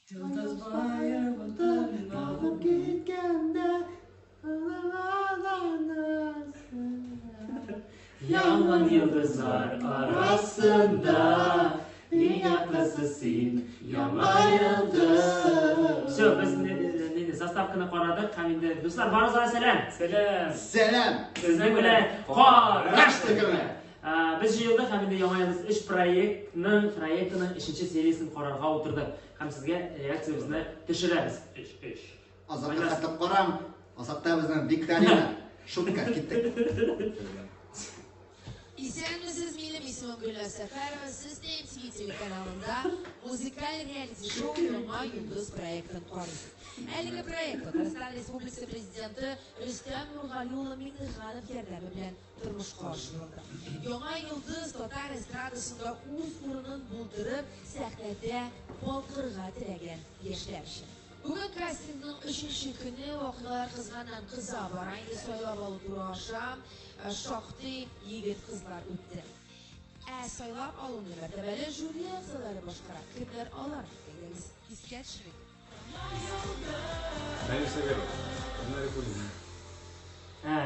Тагып киткәндә Янган йолдызлар арасында иң яктысы син, яңа йолдыз. Все, без нинди заставканы карадык һәм инде дуслар барыгызга сәлам. Сәлам. Сәлам. Сезнең белән Караш төркеме. Без җыелдык һәм инде Яңа йолдыз 3 проектның проектының 3 сериясен карарга утырдык һәм сезгә реакциябезне төшерәбез. 3 3. Азакка хәтләп караң. Азакта безнең викторина. Шутка киттек. Исәнмесез, минем исемем Гөлназ Сәфәрова, сез TMTV телеканалында музыкаль реалити-шоу Яңа йолдыз проектын карыйсыз. Әлеге проект Татарстан Республикасы Президенты Рөстәм Нургали улы Миңнеханов ярдәме белән тормышка ашырылды. Яңа йолдыз татар эстрадасында үз урынын булдырып, сәхнәдә балкырга теләгән яшьләр өчен. Бүген кастингның өченче көне, вакыйгалар кызганнан кыза бара. Инде сайлап алу туры аша шактый егет-кызлар үтте. Ә сайлап алуны мәртәбәле жюри әгъзалары башкара. Кемнәр алар? Әйдәгез, искә төшерик. Данил Сабиров, Лена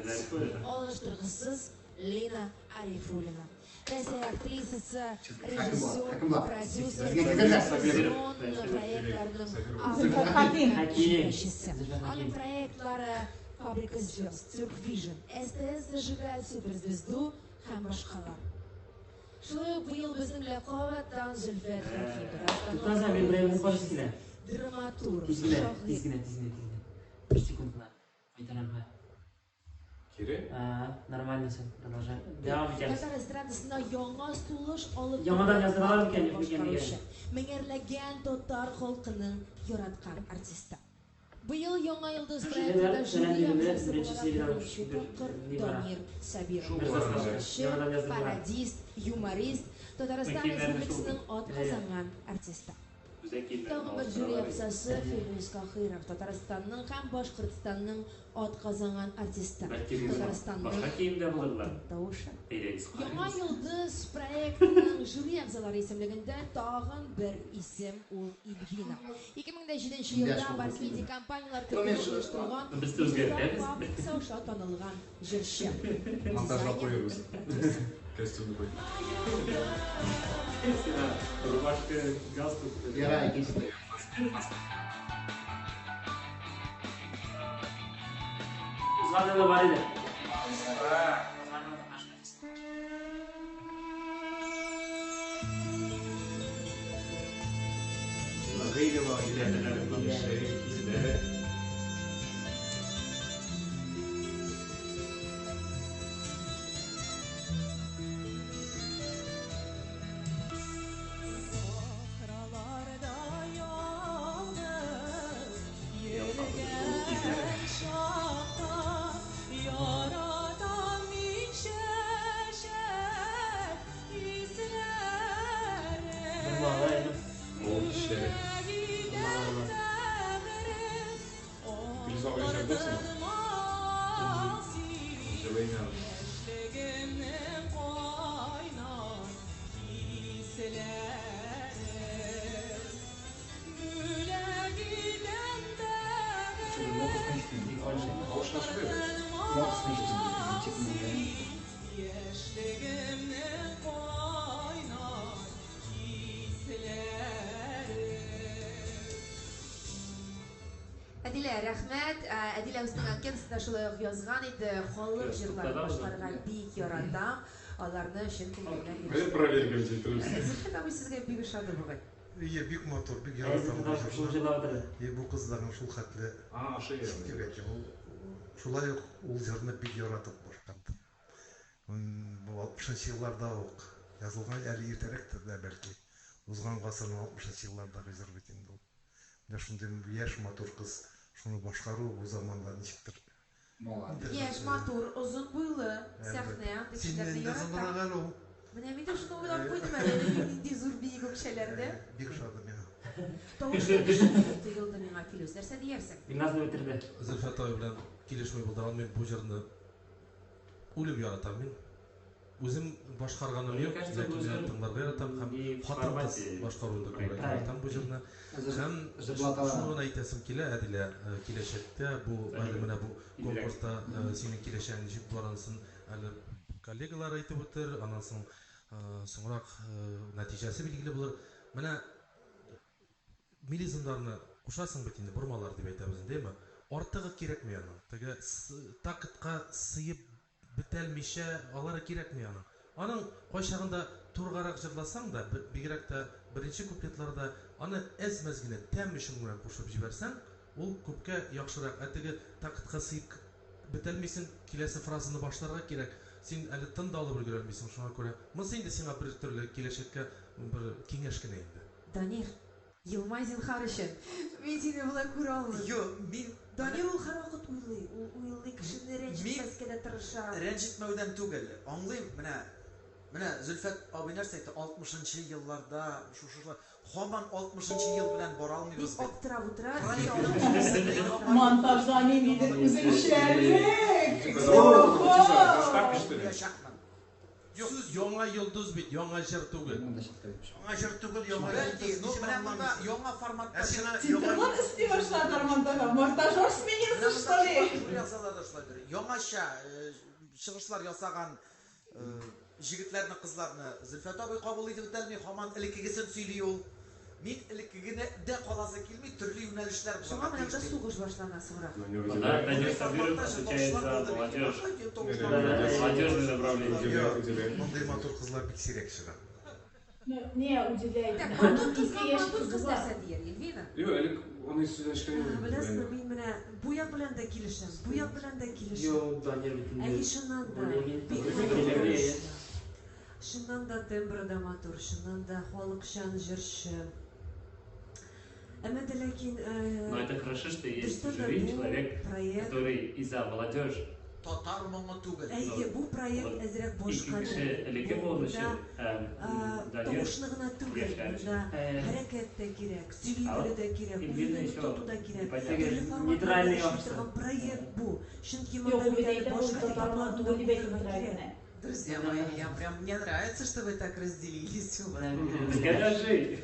Арифуллина. Алыштыргысыз Лена Арифуллина. Рәсәй актрисасы, режиссер, продюсер, телевизион проектларның авторы, җитәкчесе. Аның проектлары Фабрика звезд, Цирк Вижн, СТС зажигает суперзвезду һәм башкалар. Шулай ук быел безнең белән кабаттан Зөлфәт Хәким, Татарстанның драматург, шагыйрь. Тиз генә, тиз генә, тиз генә. Бер секунд кына. Кайтарам, ха. Кире? А, нормально все, продолжаем. Дәвам итәбез. Татар эстрадасына яңа сулыш алып Яңадан яздыралар микән, юк микән дигән. Меңәрләгән татар халкының яраткан артисты. Быел Яңа йолдыз проектында жюри әгъзасы буларак беренче тапкыр Дамир Сабиров. Җырчы, пародист, юморист, Татарстан Республикасының атказанган артисты. Тагын бер жюри әгъзасы Фирдүс Каһиров, Татарстанның һәм Башкортстанның атказанган артисты, Татарстанның алтын тавышы. Яңа йолдыз проектының жюри әгъзалары исемлегендә тагын бер исем, ул Ильвина. 2007 нче елда Барс Медиа компанияләр төркеме оештырган Йолдызлар фабрикасы аша танылган җырчы, Монтажга дизайнер, куербыз. продюсер. Костюмны куй. Рубашка, галстук. Яра, икенче. Узган елда бар иде. Гыйлева, Шәриф, Авыл кешеләре. Филүс абый җырдырсың? Җылыйм Тавышына чыгып. Әдилә, рәхмәт. Әдилә үзенең анкетасында шулай ук язган иде, халык җырларын башкарырга бик яратам, аларны чын күңелемнән Бер проверка җитерерсез. Зөлфәт абый сезгә бик ошады бугай. Ие, бик матур, бик яратам бу җырны. И бу кызларның шул хәтле дип әйтим, ул шулай ук ул җырны бик яратып башкарды. Бу алтмышынчы елларда ук язылган, әле иртәрәктер дә бәлки. Узган гасырның алтмышынчы еллардагы җыр бит инде ул. Менә шундый яшь, матур кыз шуны башкаруы бу заманда ничектер. Молодец. Яшь, матур, озын буйлы, сәхнә андый кешеләрне Синнән дә ярата. озынрак әле ул. Менә мин дә шуны уйлап куйдым әле, әле нинди зур биек үкчәләрдә. Бик ошады миңа. Тавышы көчле тоелды миңа, Филүс. Нәрсә диярсең? Илназны бетерде. Зөлфәт абый белән килешми булдыра алмыйм, бу җырны үлеп яратам мин. Үзем башкарганым юк, ләкин тыңларга яратам һәм хатын-кыз башкаруында күбрәк яратам бу җырны. Һәм шуны гына әйтәсем килә, Әдилә, киләчәктә бу әле менә бу конкурста синең киләчәгең ничек булыр, анысын әле коллегалар әйтеп үтер, аннан соң соңрак нәтиҗәсе билгеле булыр. Менә мелизмнарны кушасың бит инде, бормалар дип әйтәбез инде, әйме? Артыгы кирәкми аның. Теге тактка сыеп бетәлмичә, алары кирәкми аның. Аның кайчагында турыгарак җырласаң да, бигрәк тә беренче куплетларда аны әз-мәз генә тәм өчен генә кушып җибәрсәң, ул күпкә яхшырак. Ә теге тактка сыеп бетәлмисең, киләсе фразаны башларга кирәк. Син әле тын да алып өлгерәлмисең, шуңа күрә монысы инде сиңа бер төрле киләчәккә бер киңәш кенә инде. Данир, елмай зинһар өчен. Мин сине болай күрә алмыйм. Юк, мин Данир ул һәрвакыт уйлый. Ул уйлый, кешене рәнҗетмәскә дә тырыша. Рәнҗетмәүдән түгел. Аңлыйм, менә менә Зөлфәт абый нәрсә әйтте, 60 нчы елларда шушы һаман 60 нчы ел белән бара алмыйбыз Бик бит. аптырап утыра. Монтажда ниндидер үзенчәлек. Юк, яңа йолдыз бит, яңа җыр түгел. Яңа җыр түгел, яңа йолдыз. Ну, менә монда яңа форматта. Титрлар өсти башладылар монтажга. Монтажер сменился, что ли? Жюри әгъзалары да шулайдыр. Яңача чыгышлар ясаган җегетләрне, кызларны Зөлфәт абый кабул итеп бетәлми, һаман элеккегесен сөйли ул. Мин элеккегенә дә каласы килми, төрле юнәлешләр Шуңа булырга менә тиеш. сугыш башлана соңрак. Да, Данир Сабиров отвечает за молодежь. Молодежное направление. Мондый матур кызлар бик сирәк чыга. Ну, не удивляет. Так, матур кызга Ике яшь матур кызы кыз бар. нәрсә дияр, Эльвина? Юк, элек аны сүзләшкән юк. Беләсезме, мин менә бу як белән дә килешәм, бу як белән дә килешәм. Юк, Данир бит инде. Әйе, чыннан да. Бик матур. Чыннан да тембры да матур, чыннан да халыкчан җырчы. Әмма дә ләкин Но это хорошо, что есть дөрестән в дә жюри бу человек, проект который и за молодежь. Татар моңы түгел. Әйе, бу проект әзрәк Ике башка. кеше элекке булыр өчен Данир Тавышны гына түгел, яшьләр өчен. монда хәрәкәт тә кирәк, сөйли А белү дә кирәк, Эльвина үзеңне еще тоту да кирәк. непонятно. Төрле форматларда Нейтральный эшли яхшы. торган проект бу. Чөнки Юк, монда ул бит бит әле әйтә, ул башка татар моңы этапларны түгел дип әйтеп узарга утыра кирәк. генә. Друзья мои, я прям, мне нравится, что вы так разделились. у вас. Скажи.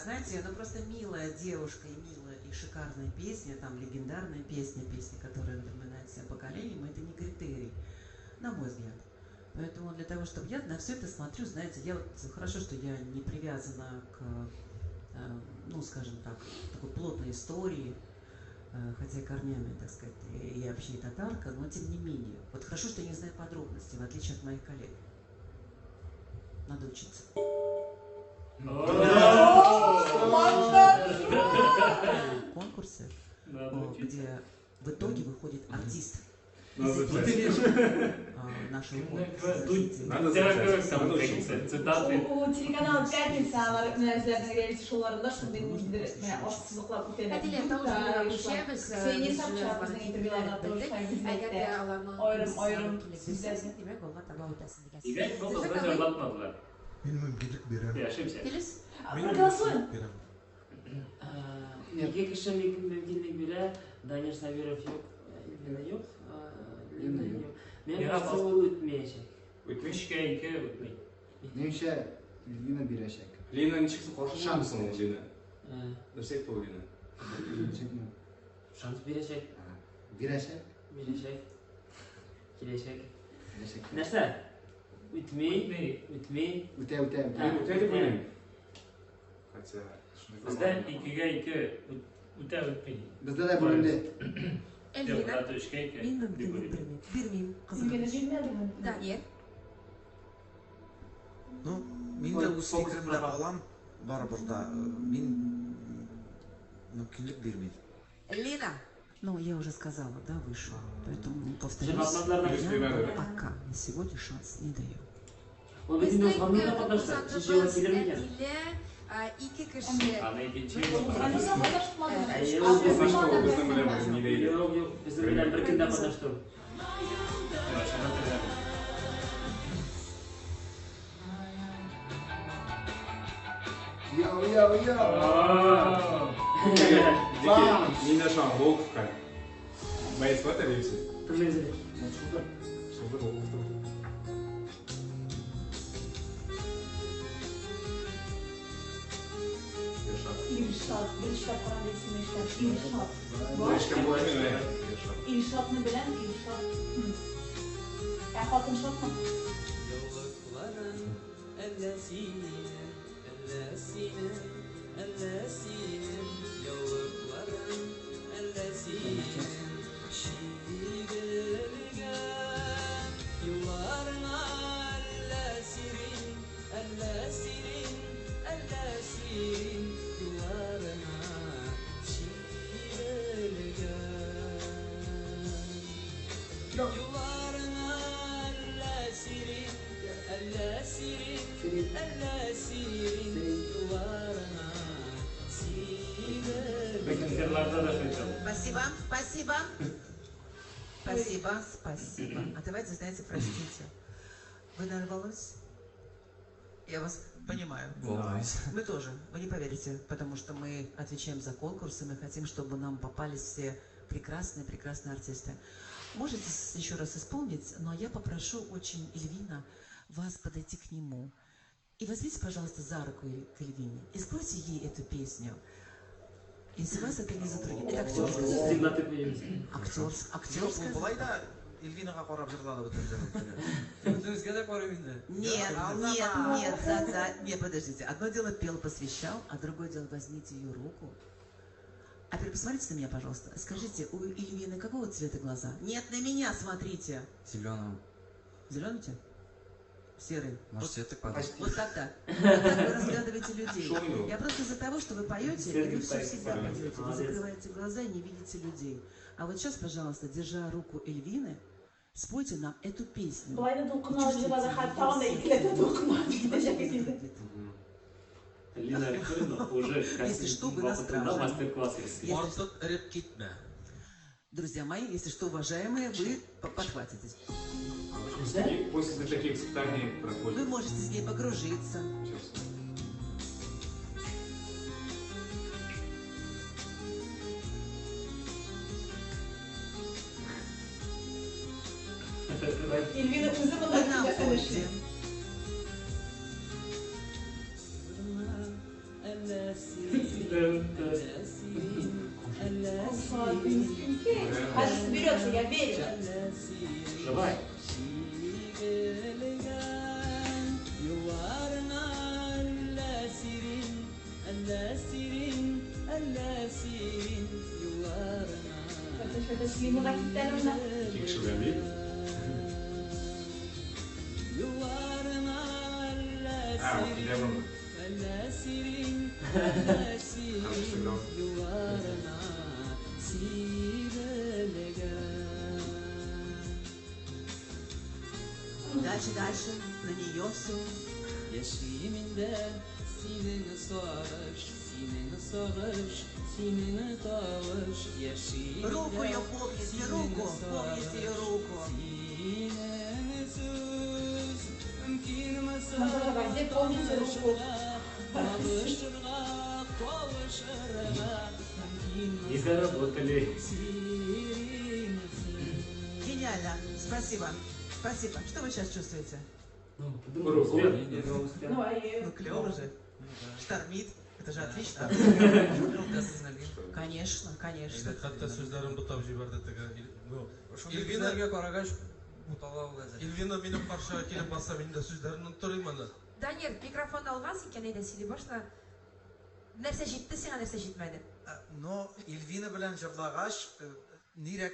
Знаете, ну просто милая девушка и милая и шикарная песня, там легендарная песня, песня, которая напоминает всем поколениям, это не критерий, на мой взгляд. Поэтому для того, чтобы я на все это смотрю, знаете, я вот хорошо, что я не привязана к, ну, скажем так, такой плотной истории, хотя корнями, так сказать, я вообще и татарка, но тем не менее. Вот хорошо, что я не знаю подробностей, в отличие от моих коллег. Надо учиться. Конкурсы, где в итоге выходит артист. Надо Нашего конкурса. Надо замечать. Цитаты. У телеканал Пятница алар менә үзләренең реалити шоуларында шундый ниндидер менә ашсызлыклар үтәләр. Әдилә, тавыш белән күчәбез. Ксения Собчак безнең интервьюларда тоже шулай Әгәр дә аларның Аерым-аерым сүзләрне, димәк, алга таба үтәсең дигән сүз. Димәк, бу кызны җырlatmadılar. Мин мөмкинлек бирәм. Ты ошибся. Килеш? Мин Проголосуем. мөмкинлек бирәм. Ике кеше мөмкинлек бирә, Данир Сабиров юк, Эльвина юк. Лина юк. Миңа кажется, ул үтмәячәк. Үтми? Өчкә ике үтми. Минемчә, Лина бирәчәк. Лина ничек каршы Шанс булмыйсың ул Лина? Нәрсә әйтте ул Лина? Шанс бирәчәк. Бирәчәк? Бирәчәк. Киләчәк. Киләчәк. Нәрсә? Үтми. Үтми. Үтә, үтә, үтә. Мин үтә дип уйлыйм. Хотя Бездә икегә ике үтә үтми. Бездә дә бүленде. Эльвина. Юк, өчкә ике. Мин мөмкинлек бирмим. Бирмим, Үзгә бирмәдеме? Данир. Ну, мин дә үз фикеремдә калам, барыбер дә мин мөмкинлек бирмим. Лина. Ну, я уже сказала, да, выше. Поэтому повторюсь, Җырlatmadılar. я пока на сегодня шанс не даю. Ул бит инде узган елда катнашты. Өченче елга килер микән? Әдилә, ике кеше. Аны икенче Узган елда катнаштмады. Әйе, ул Катнашты ул безнең белән бер нидә иде. Юк, юк, безнең белән бер көндә катнашты ул. Йоу, йоу, йоу. Мин дә шуңа Волковка. Боец в этом или Кемне Шулдыр Волков. Илшат, беренче тапкыр андый исемне ишетәм. Илшат. Бар. Ишкән була инде, Илшатны беләм, Илшат. Ә хатын шатмы? Яулыкларың әллә синең, әллә синең, әллә синең, яулыкларың әллә синең, чигелгән юлларыңа әллә сирин, әллә сирин, әллә сирин, юлларыңа чигелгән. Юлларыңа әллә сирин, әллә сирин, әллә сирин, юлларыңа сирин. Концертларда да шул. Спасибо, спасибо. Спасибо, спасибо. А давайте, знаете, простите. Вы нарвалось? Я вас понимаю. Волнуюсь. Мы тоже, вы не поверите, потому что мы отвечаем за конкурсы, мы хотим, чтобы нам попались все прекрасные-прекрасные артисты. Можете еще раз исполнить, но я попрошу очень, Эльвина, вас подойти к нему. И возьмите, пожалуйста, за руку к Эльвине и спойте ей эту песню. Если вас это не затруднит. Это актерская. Стигматы появились. Актерская. Болай да Эльвинага карап җырлады бөтен җырын. Үзегезгә дә карыйм инде. Нет, нет, нет, да, да, нет, подождите. Одно дело пел, посвящал, а другое дело возьмите ее руку. А теперь посмотрите на меня, пожалуйста. Скажите, у Эльвины какого цвета глаза? Нет, на меня смотрите. Зеленого. Зеленый у тебя? Серый. Может, цветок падает? Вот так-то. Вот так вы разглядываете людей. Шо у него? Я просто из-за того, что вы поете, и вы все всегда поете. Вы закрываете глаза и не видите людей. А вот сейчас, пожалуйста, держа руку Эльвины, спойте нам эту песню. Болай да дулкын алып җырлады, хәтта тагын да икеләтә дулкын алып китәчәк инде. Лина Викторовна уже Если что, вы на вакытында страже. мастер-класс ясый. Артык эреп китмә. Друзья мои, если что, уважаемые, вы подхватитесь. И после таких испытаний Вы проходит. можете с ней погружиться. Сейчас. Эльвина үзе монда Вы нам киләсен эшли. пойте. Әллә сирин, әллә сирин, әллә сирин, Хәзер соберется, я верю. әллә сирин. Давай. Чигелгән юлларыңа әллә сирин, әллә сирин, әллә сирин, юлларыңа Фәтеш, фәтеш, Линага китте әле менә. Ике кеше белән бит. Юлларыңа әллә А, сирин, килә моны. әллә сирин, әллә сирин, Хорошо сыграл. юлларыңа сибелгән. Дальше, дальше. На нее все. Яшим инде синең сагыш, синең сагыш, синең тавыш. Яшим Руку ее помните, руку, помните ее руку. Синең сүз, мөмкинме Наташа, где помните руку? Кавышырга, кавышырга, мөмкинме Не заработали. сирин син. Гениально. Спасибо. Спасибо. Что вы сейчас чувствуете? Ну, подумай, успех. Успех. Ну, а Ну, клево же. Штормит. Это же отлично. Конечно, конечно. Хәтта сүзләрен бутап җибәрде теге. Ну, Эльвина Эльвина, карагач бутала ул әзер. Эльвина минем каршыга килеп баса, мин дә сүзләрен оныттырыйм аны. Данир, микрофон алгансың икән, әйдә сөйли башла. Нәрсә җитте сиңа, нәрсә җитмәде? Но Эльвина белән җырлагач, нирәк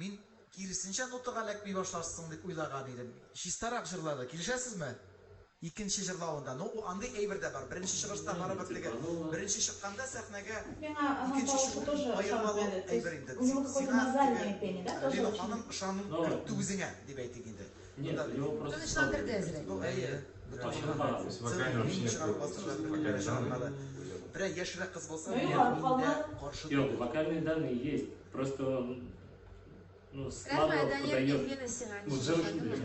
мин киресенчә нотага эләкми башларсың дип уйлаган идем. Чистарак җырлады. Килешәсезме? Икенче җырлавында. Но андый әйбер дә бар. Беренче чыгышта барыбер теге. Беренче чыкканда сәхнәгә Миңа аның икенче тавышы чыгу тоже аермалы ошамады. То әйбер есть инде. у него какое-то Сиңа назальное теге пение, да, тоже Лина очень. ханым ышану Но- кертте үзеңә дип әйтик инде. Нет, у него просто... Тынычландырды әзрәк. Ну, әйе. Ачыгып бара. То есть вокально вообще Мин нет. чыгарып бастырды, Вокальный чыгармады. данные. Берәр яшьрәк кыз булса, Ну, мин и ладно, дә калмады. каршы Юк, вокальные данные есть. Просто он ну, слабо Рәхмәт, Данир, подает. Эльвина сиңа. Ну, ничек җыр ошадымы?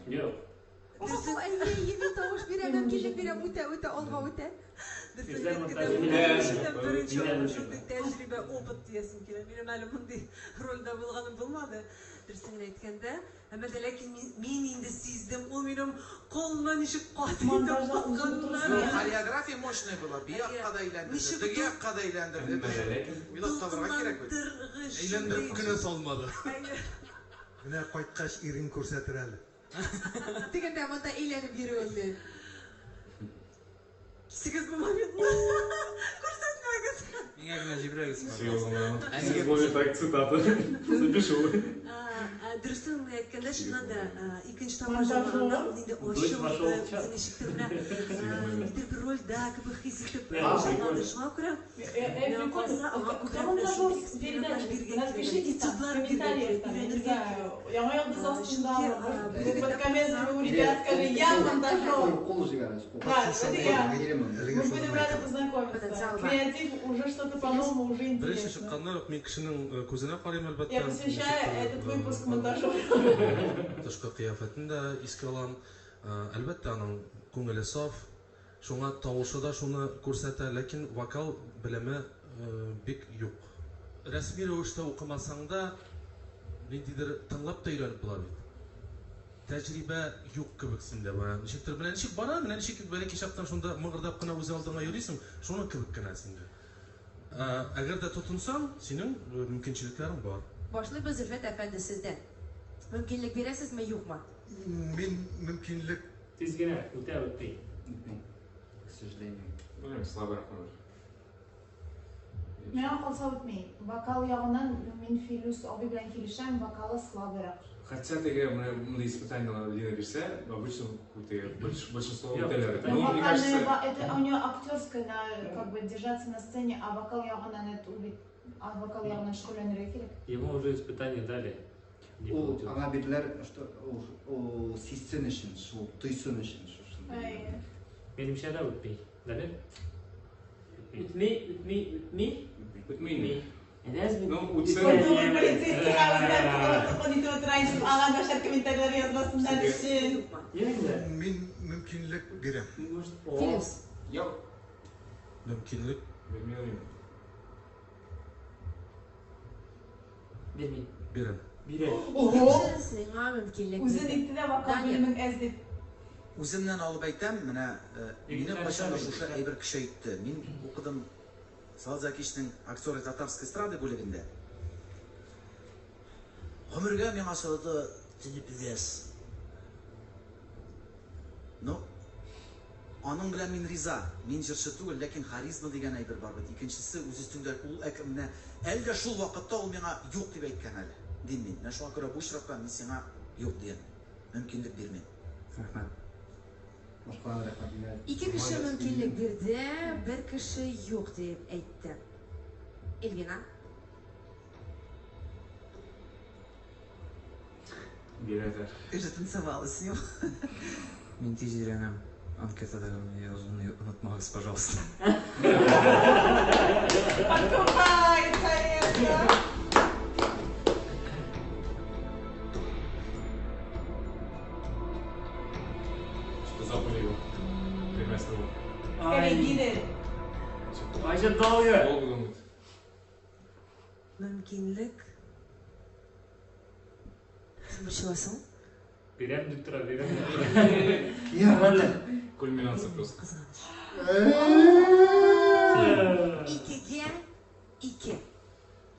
Юк. Әйе, әйе, мин тавыш бирәм, мөмкинлек бирәм, үтә, үтә, алга үтә. Дөресен Фирзәр әйткәндә, монтажы. минем өчен дә беренче Миннән шундый тәҗрибә, опыт диясем килә. Минем әле мондый рольдә булганым булмады. Дөресен генә әйткәндә, әмма дә ләкин мин, мин инде сиздем, ул минем кулны ничек каты итеп Монтажда үзең кысканнар. Ну, хореография мощная была. Бу якка да әйләндерде, Ничек теге якка да әйләндерде. Әмма дә ләкин Уйлап табарга кирәк бит. Дулкынландыргыч Әйләндереп шундый. кенә салмады. Әйе. Менә кайткач ирең күрсәтер әле. Тегендә монда әйләнеп йөрүеңне. Кисегез бу моментны. Күрсәтмәгез. Миңа генә җибәрегез. Серьезно, Ә нигә более так цитата. Запишу. Дөресен генә әйткәндә, чыннан да, икенче тапкыр Монтажер. җырлаганда ул инде Дочь ачылды, вошел в чат. үзен ничектер менә ниндидер бер рольдә кебек хис итеп Да, җырлады. Шуңа күрә миңа Прикольно. калса, аңа Кто күбрәк менә монтажер шундый экспериментлар передачи? бирергә кирәк, Напишите там, в этюдлар бирергә комментариях, кирәк, там, я не өйрәнергә знаю, кирәк. Яңа йолдыз астында, Чөнки, может, бүгенге под тапкыр комментами у ребят скажи, я монтажер. Кул җибәрәсез. Кул. Да, это я. Әлеге Мы шуны будем рады әйтәм. познакомиться. Потенциал бар. Креатив уже что-то по-новому, уже Беренче интересно. чыкканнан ук мин кешенең күзенә карыйм әлбәттә. Я посвящаю Ничектер, этот выпуск монтажеру. Тышкы кыяфәтен дә искә алам. Әлбәттә, аның күңеле саф, шуңа тавышы да шуны күрсәтә, ләкин вокал белеме бик юк. Рәсми рәвештә укымасаң да, ниндидер тыңлап та өйрәнеп була бит. Тәҗрибә юк кебек синдә бара. Ничектер менә ничек бара, менә ничек бәләкәй чактан шунда мыгырдап кына үз алдыңа йөрисең, шуның кебек кенә синдә. Әгәр дә тотынсаң, синең мөмкинчелекләрең бар. Башлыйбыз Зөлфәт әфәнде сездән. Мөмкинлек бирәсезме, юкмы? Мин мөмкинлек Тиз генә үтә үтми. К сожалению. Блин, слабый может. Миңа калса үтми. Вокал ягыннан мин Филүс абый белән килешәм, вокалы слабыйрак. Хотя теге мондый испытания Лина бирсә, обычно теге большинство Юк, үтәләр. испытание. Ну, мне Вокальная, кажется, это у нее актерская, на, как бы держаться на сцене, а вокал ягыннан это ул бит, а вокал ягыннан шөгыльләнергә кирәк. Ему уже испытание дали. Не Ул получилось. аңа бирделәр, что ул сизсен өчен, шул тойсын өчен шушындый. Әйе. Минемчә дә үтми. Дамир? Үтми, үтми, үтми. Үтми. Әдәз бит. Ну, үтсә. Матур полицейский хәбәрләр итеп утыра инде, аңа начар комментарийлар язмасыннар өчен. Мин мөмкинлек бирәм. Может, Филүс. Юк. Мөмкинлек Бирмим. Бирми. бирәм. Бирә. Ого! Кеше сиңа мөмкинлек Үзен бирде. итте дә вокал Данир. белемен әз дип. Үземнән алып әйтәм, менә мине Егетләр кайчандыр шәп шушы инде. әйбер көчәйтте. Мин укыдым Салават Зәкичнең актеры татарской эстрады бүлегендә. Гомергә миңа салды ты не певец. Ну, аның белән мин риза. Мин җырчы түгел, ләкин харизма дигән әйбер бар бит. Икенчесе үз өстеңдә ул әк менә әле дә шул вакытта ул миңа юк дип әйткән әле. Дим мин. Менә шуңа күрә бу очракта мин сиңа юк дигән. Мөмкинлек бирмим. Рәхмәт. Башкаларга рәхмәт инде. Ике кеше мөмкинлек бирде, бер кеше юк дип әйтте. Эльвина. Бирәләр. Ты же танцевала с ним. Мин тиз өйрәнәм. Анкетадагы язуны онытмагыз, пожалуйста. Подкупает, конечно. Что забыли его. Тремя словами. Скорее гиде. Вообще долго. Долго думать. Мөмкинлек Син борчыласың? Бирәм дип тора, бирәм. Нормально. Кульминация просто. кызганыч. Икегә ике.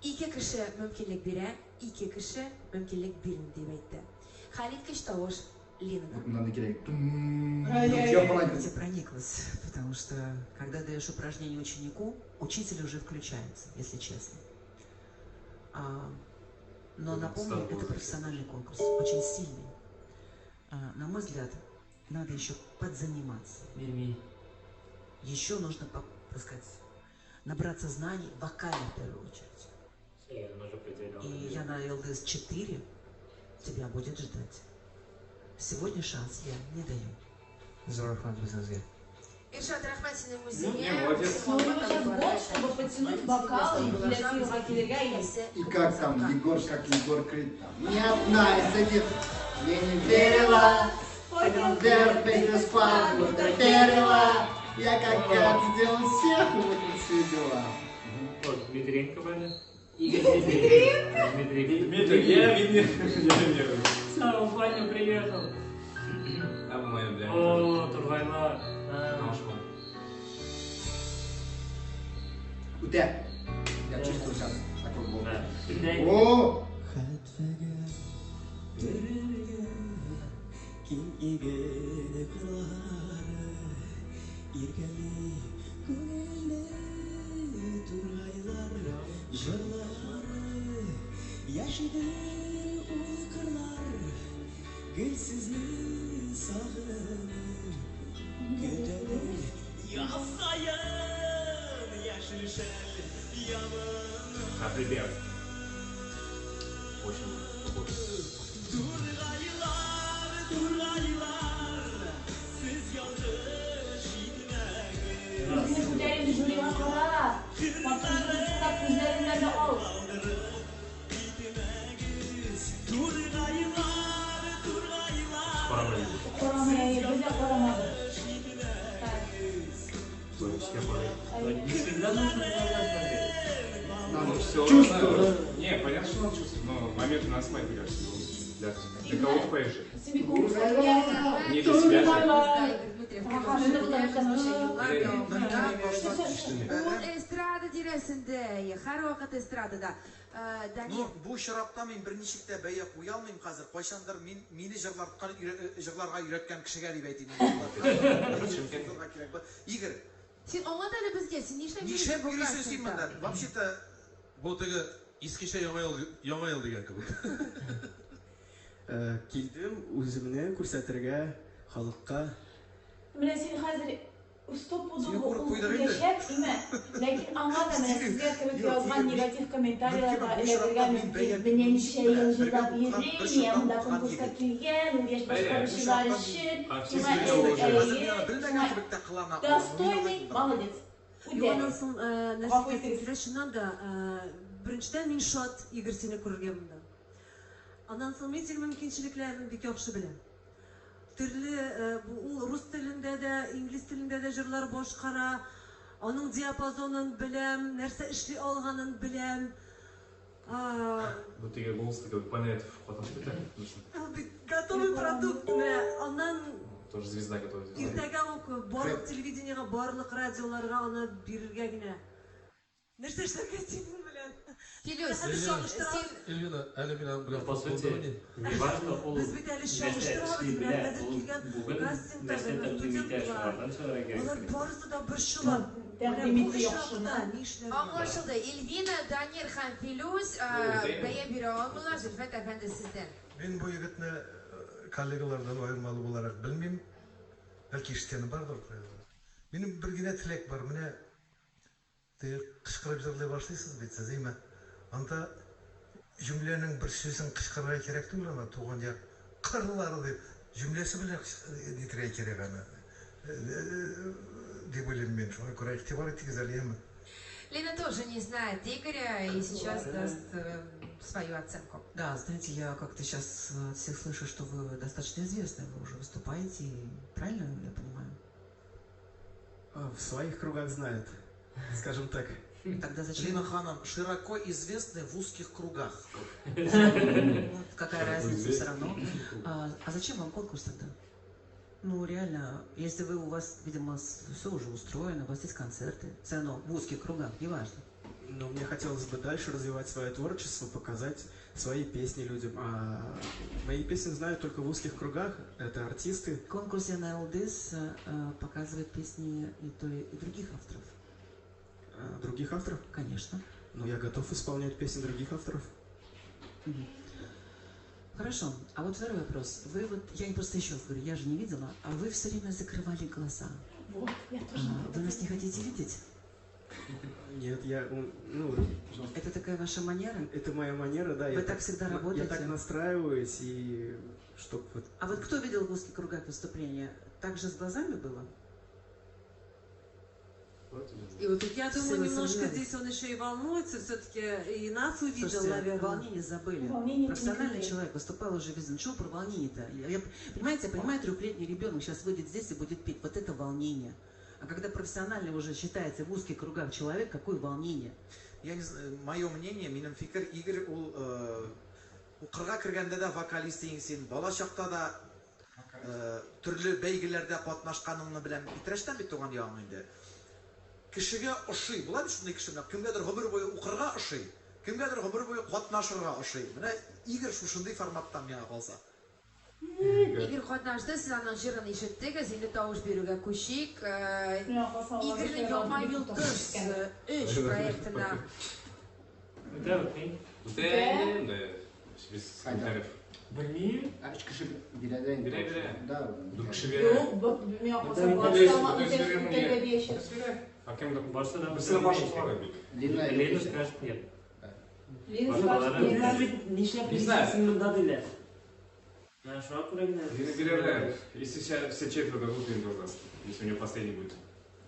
Ике кеше мөмкинлек бирә, ике кеше мөмкинлек бирми дип әйтте. Хәлиткеч тавыш Линада. Моннан кирәк. Ай-яй-яй. Я прониклась, потому что когда даешь упражнение ученику, учитель уже включается, если честно. Но напомню, Стал это возраст. профессиональный конкурс, очень сильный. На мой взгляд, надо еще подзаниматься. Бирми. Еще нужно, так сказать, набраться знаний вокально в первую очередь. Он уже потерял. И я на ЛДС-4 тебя будет ждать. Сегодня шанс я не даю. Зур рәхмәт үзегезгә. Иршат, рәхмәт синең Ну, үзеңә. не, молодец. Ну, у него сейчас год, чтобы подтянуть вокалы и для фильма килергә и И как там Егор, как Егор Крид там. Ни одна из этих мне не верила. Понял, Вверх, песня спал, будто верила. Я как гад сделал всех, вот все дела. Вот, Дмитренко были. Игорь Дмитренко? Дмитрий, я видно. Сам в баню приехал. А в моем, бля. О, Тургайлар. Үтә. Я чувствую сейчас такой был. О! Хабибер. Очень похож. Үзеңне күтәреп жюрига кара. Матур күзләреңне дә ал. Карамай, без дә карамадык. Не всегда нужно глаза смотреть. Ну, все. Чувствую. Не, понятно, что надо чувствовать, но момент надо смотреть, мне кажется, для кого ты поешь? Не для себя же. Ул эстрада тирәсендә, һәрвакыт эстрадада. Ну, бу очракта мин берничек тә бәя куя алмыйм хәзер. Кайчандыр мин мине җырларга өйрәткән кешегә дип әйтим. Игорь, син аңлат әле безгә, син нишләп нишләп йөрисең син монда? Вообще-то бу теге искечә яңа ел дигән кебек. Килдем үземне күрсәтергә халыкка. Менә син хәзер стопудово ул киләчәк, име? Ләкин аңа да менә сезгә кебек язган негатив комментарийларга эләгергә мөмкин. Менә ничә ел җырлап йөри, монда конкурска килгән, ул яшь башкаручылар өчен, шуңа достойный, молодец. Юк, соң нәрсә чыннан да, беренчедән мин шат Игорь сине күрергә монда. Аннан соң мин синең мөмкинчелекләреңне бик яхшы беләм. Төрле ул рус телендә дә, инглиз телендә дә җырлар башкара. Аның диапазонын беләм, нәрсә эшли алганын беләм. Бу теге голос такой понять катнашып китә. Ул бит готовый продукт. Менә аннан тоже звезда готовая. Иртәгә үк барлык телевидениега, барлык радиоларга аны бирергә генә. Нәрсә эшләргә синең белән? Филүс, Эльвина, әле мин аның белән по сути, не важно, ул без бит әле чагыштырабыз, менә хәзер килгән кастингта студентлар. Алар барысы да борчыла. Аңлашылды. Эльвина, Данир һәм Филүс бәя бирә алмыйлар. Зөлфәт әфәнде, сездән. Мин бу егетне коллегалардан аермалы буларак белмим. Бәлки ишеткәнем бардыр. Минем бер генә теләк бар. Менә теге кычкырып җырлый башлыйсыз бит сез, әйме? Анда җөмләнең бер сүзен кычкырырга кирәк түгел, ана туган як кырлары дип җөмләсе белән нитергә кирәк аны. Дип уйлыйм мин. Шуңа күрә игътибар итегез әле, әйме? Лена тоже не знает Игоря и сейчас даст свою оценку. Да, знаете, я как-то сейчас от всех слышу, что вы достаточно известны, вы уже выступаете, правильно я понимаю? В своих кругах знают, скажем так. Тогда зачем? Лина Ханом широко известны в узких кругах. Какая разница все равно. А зачем вам конкурс тогда? Ну, реально, если вы у вас, видимо, все уже устроено, у вас есть концерты, все равно в узких кругах, неважно. Но мне хотелось бы дальше развивать свое творчество, показать свои песни людям. А мои песни знают только в узких кругах, это артисты. Конкурс Яңа Йолдыз показывает песни и, то, и других авторов. Других авторов? Конечно. Но я готов исполнять песни других авторов. Хорошо. А вот второй вопрос. Вы вот, я просто еще раз говорю, я же не видела, а вы все время закрывали глаза. Вот, я тоже. Вы нас не хотите видеть? Нет, я, ну... Это такая ваша манера? Это моя манера, да. Вы так всегда работаете? Я так настраиваюсь, и чтоб вот... А вот кто видел в узких кругах выступления? Так же с глазами было? И вот я думаю, немножко здесь он еще и волнуется, все-таки и нас увидел, слушайте, наверное. Волнение забыли. Волнение профессиональный человек выступал уже везде. Чего про волнение-то? Понимаете, я понимаю, трехлетний ребенок сейчас выйдет здесь и будет петь. Вот это волнение. А когда профессионально уже считается в узких кругах человек, какое волнение? Я не знаю, мое мнение, минем фикер, Игорь ул укырга кергәндә дә вокалист идең син, бала чакта да төрле бәйгеләрдә катнашканыңны беләм. Питрәчтән бит туган ягың инде. Кешегә ошый, була бит шундый кеше, менә кемгәдер гомер буе укырга ошый, кемгәдер гомер буе катнашырга ошый. Менә Игорь шушындый форматтан миңа калса. Игорь катнашты, сез аның җырын ишеттегез, инде тавыш бирүгә күчик. Игорьнең Яңа йолдыз өч проектына. Үтә, үтми. Үтә инде, без комментариев. Белмим. Ә өч кеше бирә дә инде. Бирә, бирә. Да. Дүрт кеше бирә. Юк, миңа калса, барысы да үтәргә диячәк. А кемдер Барысы да Берсе дә баш тора бит. Лена Лена скажет нет. Лена скажет нет. Бит нишләп Не знаю. йөрисең монда диләр. Менә шуңа күрә генә. Лена бирәләр. Если все четверо дадут, Лена тоже даст. Если у нее последний будет.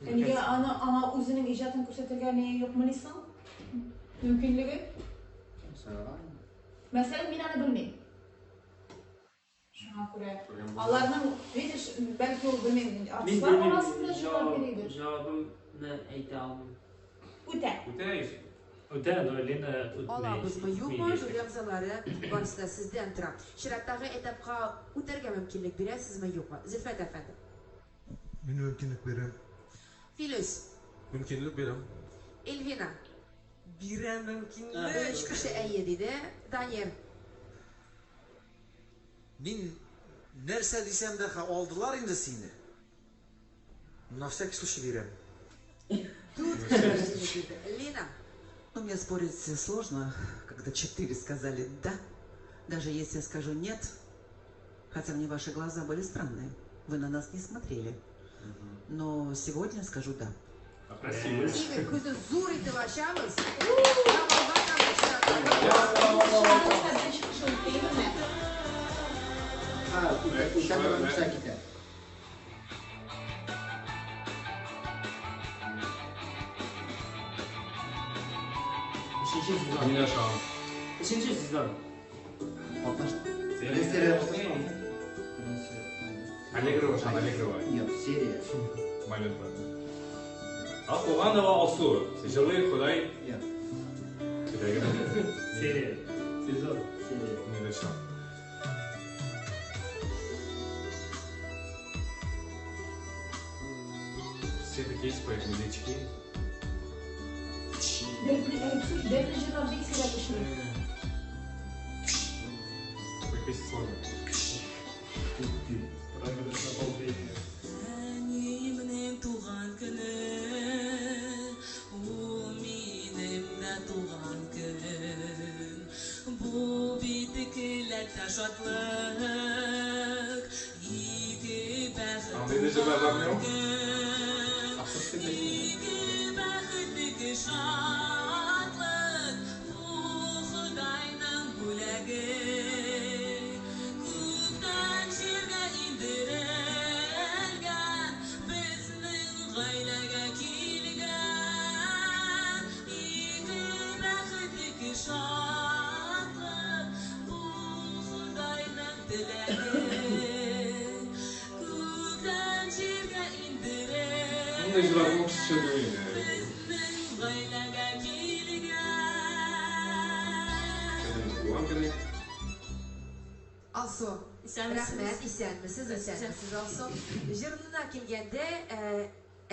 Нигә аны аңа үзенең иҗатын күрсәтергә ни юкмыни соң? Мөмкинлеге? Мәсәлән, мин аны белмим. Шуңа күрә аларның, видишь, бәлки ул белмим, Мин артистлар белмим, арасында җавап бирәдер. җавабымны әйтә алмыйм. Үтә. Үтә ич. Үтә, но Лена үтмәячәк. Алабызмы, юкмы, жюри әгъзалары барысы да сездән тора. Чираттагы этапка үтәргә мөмкинлек бирәсезме, юкмы? Зөлфәт әфәнде. Мин мөмкинлек бирәм. Филүс, Мөмкинлек бирәм. Эльвина. Бирәм мөмкинлек. Өч кеше әйе диде. Данир. Мин нәрсә дисәм дә алдылар инде сине. На всякий случай бирәм. Дүрт кеше диде. Лена. Ну, мне спорить сложно, когда четыре сказали «да». Даже если я скажу «нет», хотя мне ваши глаза были странные, вы на нас не смотрели. Но сегодня скажу «да». Красиво. Игорь, күзне зур итеп ачабыз. Ха, үтә торган үтә китә. Өченче сезон. Мин ашам. Өченче сезон. Беренче серия катнашмаган. Беренче. Аллегрова, Шан Аллегрова. Юк, серия. Момент бар. Акуганова Алсу. Җырлый Ходай. Юк. Серия. Сезон. Серия. Не дошел. Все такие есть, поэтому дички. Дәртле җырлар бик сирәк очрый. Такой песни сложно. Проигрыш на полпесни. Әниемнең туган көне, ул минем дә туган көн. Бу бит икеләтә шатлык, ике бәхет Андый да җырлар бармы? туган көн. Ике бәхет, ике шатлык, бу Ходайның бүләге. Күктән җиргә индерелгән, безнең гаиләгә килгән. Ике бәхет, ике шатлык, бу Ходайның теләге. Күктән җиргә Мондый җырлар индерелгән, лучше түгел. безнең гаиләгә килгән. Туган көне. Алсу, рәхмәт, исәнмесез, исәнмесез, Алсу. Җырына килгәндә,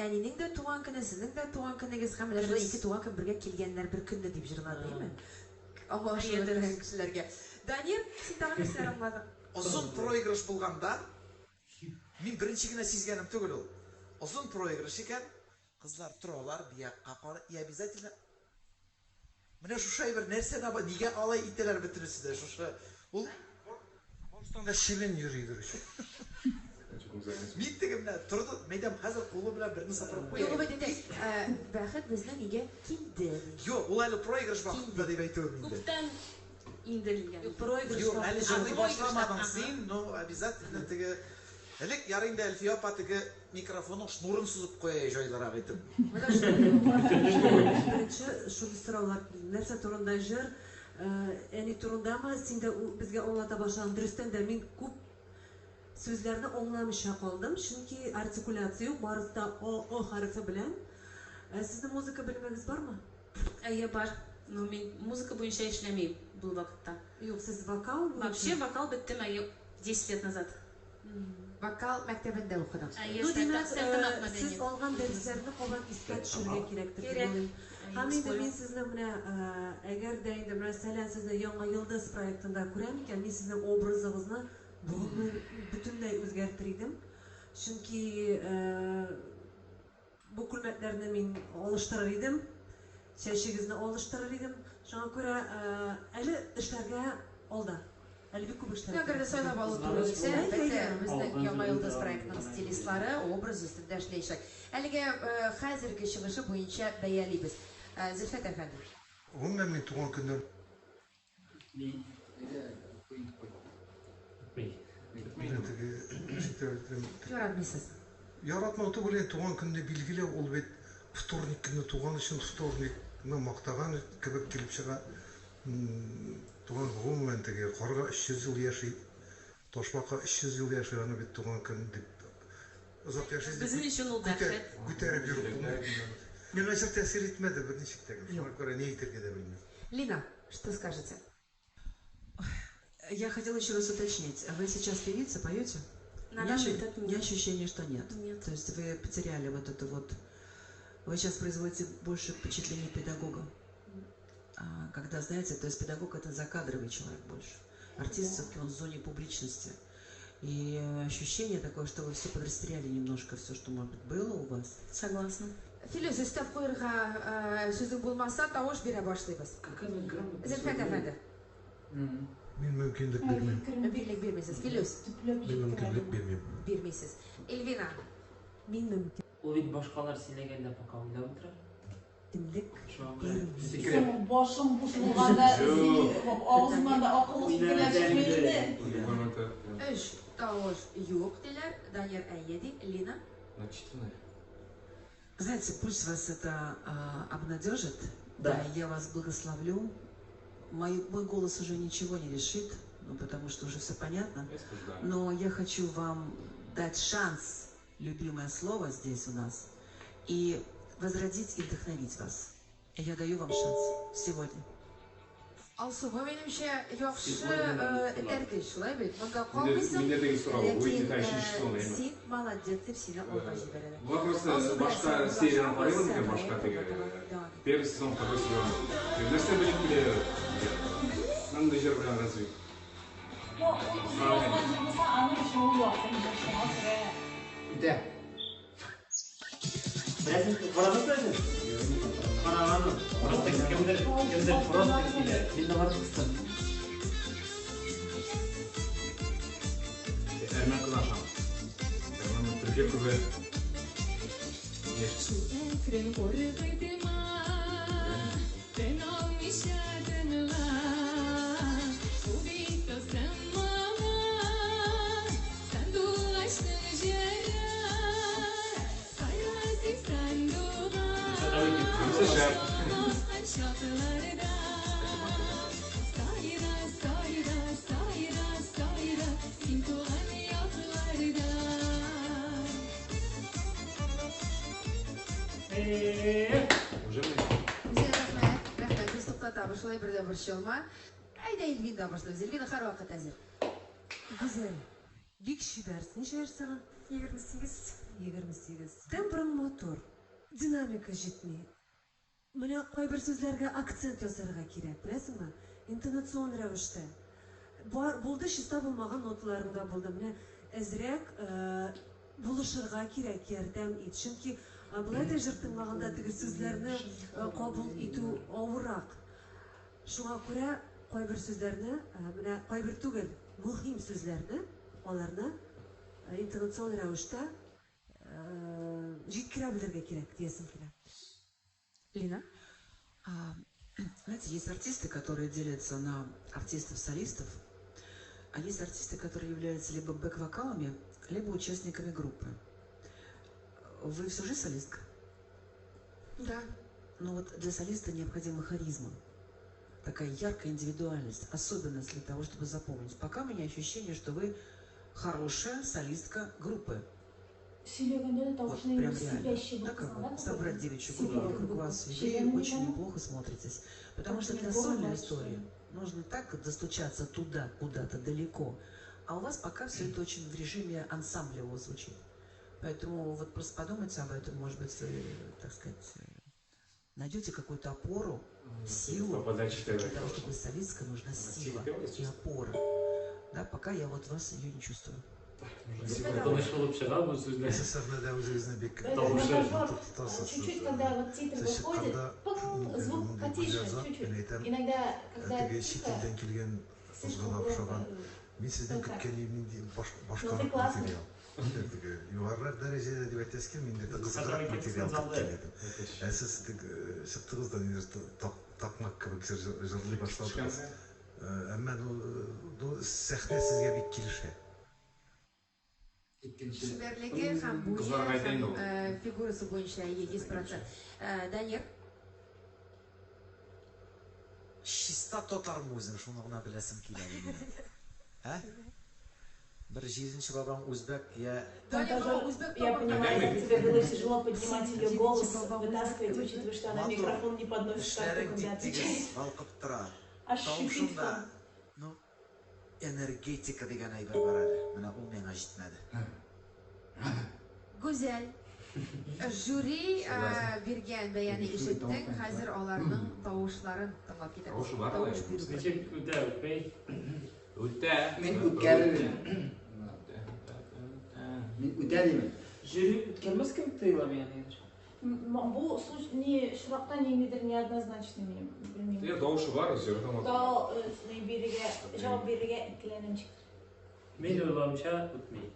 әнинең дә туган көне, сезнең дә туган көнегез һәм менә шулай ике туган көн бергә килгәннәр бер көнне дип җырлады, әйеме? Аңлашылып бетмәгән кешеләргә. Данир, син тагын нәрсәләр аңладың? Озын проигрыш булганда, мин беренче генә сизгәнем түгел ул. Озын проигрыш икән, кызлар торалар, биякка карый, и обязательно менә шушы әйбер нәрсә таба, нигә алай итәләр бөтенесе дә шушы. Ул Башта чебен йөри, короче. Мин теге менә торды, мәйдәм хәзер кулы белән берне сыпырып куя. Юк, бит инде, бәхет безнең өйгә килде. Юк, ул әле проигрыш вакытында дип әйтүем инде. Күптән инде килгән. Проигрыш Юк, әле җырлый башламадың син, но обязательно теге Элек ярый инде Әлфия апа теге микрофонның шнурын сузып куя җайлырак итеп. Беренче шундый сораулар килде. Нәрсә турында җыр? Әни турындамы? Син дә безгә аңлата башладың. Дөрестән дә мин күп Сүзләрне аңламыйча калдым, чөнки артикуляция юк, барысы да о, о хәрефе белән. Ә сезнең музыка белемегез бармы? Әйе, бар. Но мин музыка буенча эшләмим бу вакытта. Юк, сез вокал буенча. Вообще вокал беттем, әйе, 10 лет назад. Вокал мәктәбендә укыдың. Әйе, Ну, димәк, Стәрлетамак сез мәдәният. алган дәресләрне кабат искә төшерергә кирәктер дип Кирәк. уйлыйм. Әйе, Һәм инде вспомнил. мин сезне менә, әгәр дә инде менә мәсәлән, сезне Яңа йолдыз проектында күрәм икән, мин сезнең образыгызны гомумән бөтенләй үзгәртер идем. Чөнки бу күлмәкләрне мин алыштырыр идем, чәчегезне алыштырыр идем. Шуңа күрә әле эшләргә алда. Әле бик күп эшләргә Әгәр дә кирәк. сайлап алу туры Кызганыч килсә, бу. әлбәттә, безнең Алдан Яңа йолдыз җырлый проектының торган стилистлары образ өстендә эшләячәк. Әлегә хәзерге чыгышы буенча бәялибез. Зөлфәт әфәнде. Гомумән, мин туган көннән Ни? белән теге ничек тә әйтәм, Яратмыйсыз. Яратмау түгел, инде туган көнне билгеләү, ул бит вторник көнне туган өчен вторникны мактаган кебек килеп чыга. Туган гомумән теге карга 300 ел яши, ташбака 300 ел яши, аны бит туган көн дип озак яши дип Безнең өчен ул бәхет. күтәреп йөреп булмый. Миңа җыр тәэсир итмәде берничек тә. Шуңа күрә ни әйтергә дә белмим. Лина, что скажете? Я хотела еще раз уточнить. Вы сейчас певица, поете? На У меня данный этап у меня нет. ощущение, что нет. Нет. То есть вы потеряли вот это вот... Вы сейчас производите больше впечатление педагога. А, когда, знаете, то есть педагог это закадровый человек больше. Артист все-таки он в зоне публичности. И ощущение такое, что вы все подрастеряли немножко, все, что, может быть, было у вас. Согласна. Филүс, өстәп куярга сүзең булмаса, тавыш бирә башлыйбыз. Какая грамотная. Зөлфәт әфәнде. Мин мөмкинлек бирмим. Мөмкинлек бирмисез. Филүс. Мин мөмкинлек бирмим. Бирмисез. Эльвина. Мин мөмкинлек Ул бит башкалар сөйләгәндә пока уйлап утыра. Шуңа күрә. Секрет. Соң башым буш булганда, Юк. авызымнан да акыллы фикерләр чыкмый инде. Любой момент. Өч тавыш юк диләр. Данияр әйе ди. Лина. Начитанная. Знаете, пусть вас это обнадежит. Да. Да, я вас благословлю. Мой голос уже ничего не решит, ну, потому что уже все понятно. Я скажу, да. Но я хочу вам дать шанс, любимое слово здесь у нас, и возродить и вдохновить вас. И я даю вам шанс сегодня. Алсу, бу минемчә яхшы Сегодня этәргеч, шулай бит? Монда калмыйсың. Миндә теге сорау, бу Ләкин, инде өченче сезон, әйме? син молодец дип сине алга җибәрәләр. Була просто Алсу белән башка син серияны булачак, карыйбыз икән, проект башка теге дәвам итә. первый сезон, второй сезон. Нәрсә белеп килә? Мондый җыр белән разве? Ну, ул үзе язган җыр булса, аның өчен ул вакыт инде шуңа күрә. Үтә. Беләсең, карадыңмы син? Караганмын. Просто кемдер просто килә. Мин дә барып кыстым. Әрмән кызын ашам. Әрмән төркия күбе. Яшь. Әкрен куркытма, тын алмыйча тыңла. Бу бит тылсым моңы, сандугачның җыры. Сайра син сандугач, Анысы шәп. Аскан чакларда. Сайра, сайра, сайра, сайра, син туган якларда. Уже мы. Гүзәл, рәхмәт, рәхмәт. Без туктатабыз, шулай бер дә борчылма. Әйдә, Эльвина башлыйбыз. Эльвина һәрвакыт әзер. Гүзәл, бик чибәрсең. Ничә яшь сиңа? 28. 28. Тембрың матур, динамика җитми. Менә кайбер сүзләргә акцент ясарга кирәк, беләсеңме? Интонацион рәвештә. Бар, булды чиста булмаган ноталарың да булды. Менә әзрәк булышырга кирәк, ярдәм ит. Чөнки болай да җыр тыңлаганда теге сүзләрне кабул итү авыррак. Шуңа күрә кайбер сүзләрне, менә кайбер түгел, мөһим сүзләрне, аларны интонацион рәвештә җиткерә белергә кирәк диясем килә. Лина? Знаете, есть артисты, которые делятся на артистов-солистов, а есть артисты, которые являются либо бэк-вокалами, либо участниками группы. Вы всю жизнь солистка? Да. Но вот для солиста необходима харизма. Такая яркая индивидуальность, особенность для того, чтобы запомнить. Пока у меня ощущение, что вы Хорошая солистка группы. Сөйләгәндә дә Вот тавышны прям инде реально. сипящий Да, булып как кызган, бы собрать девичью группу Сипящий вокруг булып. вас, и вы Сөйләгәндә очень дә неплохо смотритесь. Потому что Так, для неплохо, сольной да, истории нужно так достучаться туда, куда-то далеко. А у вас пока все это очень в режиме ансамбля у вас звучит. Поэтому вот просто подумайте об этом, может быть, вы, так сказать, найдете какую-то опору, силу. Попадать Для того, чтобы солистка, нужна сила пела, и опора. Да, пока я вот вас ее не чувствую. Тынычланып чыга бу сүзләр. СССРда үзегезне бик Да, Тавышы. это матур тотасыз. Чуть-чуть, когда вот титры Сез выходят, чыкканда пың, звук мондый потише, гүзәл зат, чуть-чуть. мин әйтәм, Иногда, когда теге чит тихо, илдән килгән слишком кызга громко. охшаган. Мин сездән Только. көткән нинди Ну, башкарак ты классный. материал. Инде теге югарырак дәрәҗәдә дип әйтәсе килми, инде кызыграк материал көткән идем. Ә сез теге чыктыгыз да нидер такмак кебек җырлый башладыгыз. Әмма ну сәхнә сезгә бик килешә. Икенче. Чибәрлеге һәм буе Кызларга әйтә инде һәм ул. фигурасы буенча 100%. Данир, Чиста татармы үзең, шуны гына беләсем килә минем. Ә? Бер җиденче бабаң үзбәк, я Там Данир, тоже, үзбәк я бабаң. понимаю, как тебе было тяжело поднимать ее голос, Бабам. вытаскивать, учитывая, что она Матур. микрофон не подносит, как Эшләрең когда тип-тигез отвечает. балкып тора. Аж шипит Тавышыңда, он. ну, энергетика дигән әйбер бар әле. Менә ул миңа җитмәде. Гүзәл. Жюри биргән бәяне ишеттең, хәзер аларның тавышларын тыңлап китәбез. Тавышы бар Тавыш алай. бирү. Ничек үтә, үтмәй? Үтә. Мин үткәрер. Мин үтә димен. Жюри үткәрмәс кебек тоела миңа нигәдер. Бу ни очракта ниндидер неоднозначный минем, белмим. Иә, тавышы бар, җырның матур. Дал ни бирергә, җавап бирергә икеләнәм ничектер. Мин уйлавымча үтми.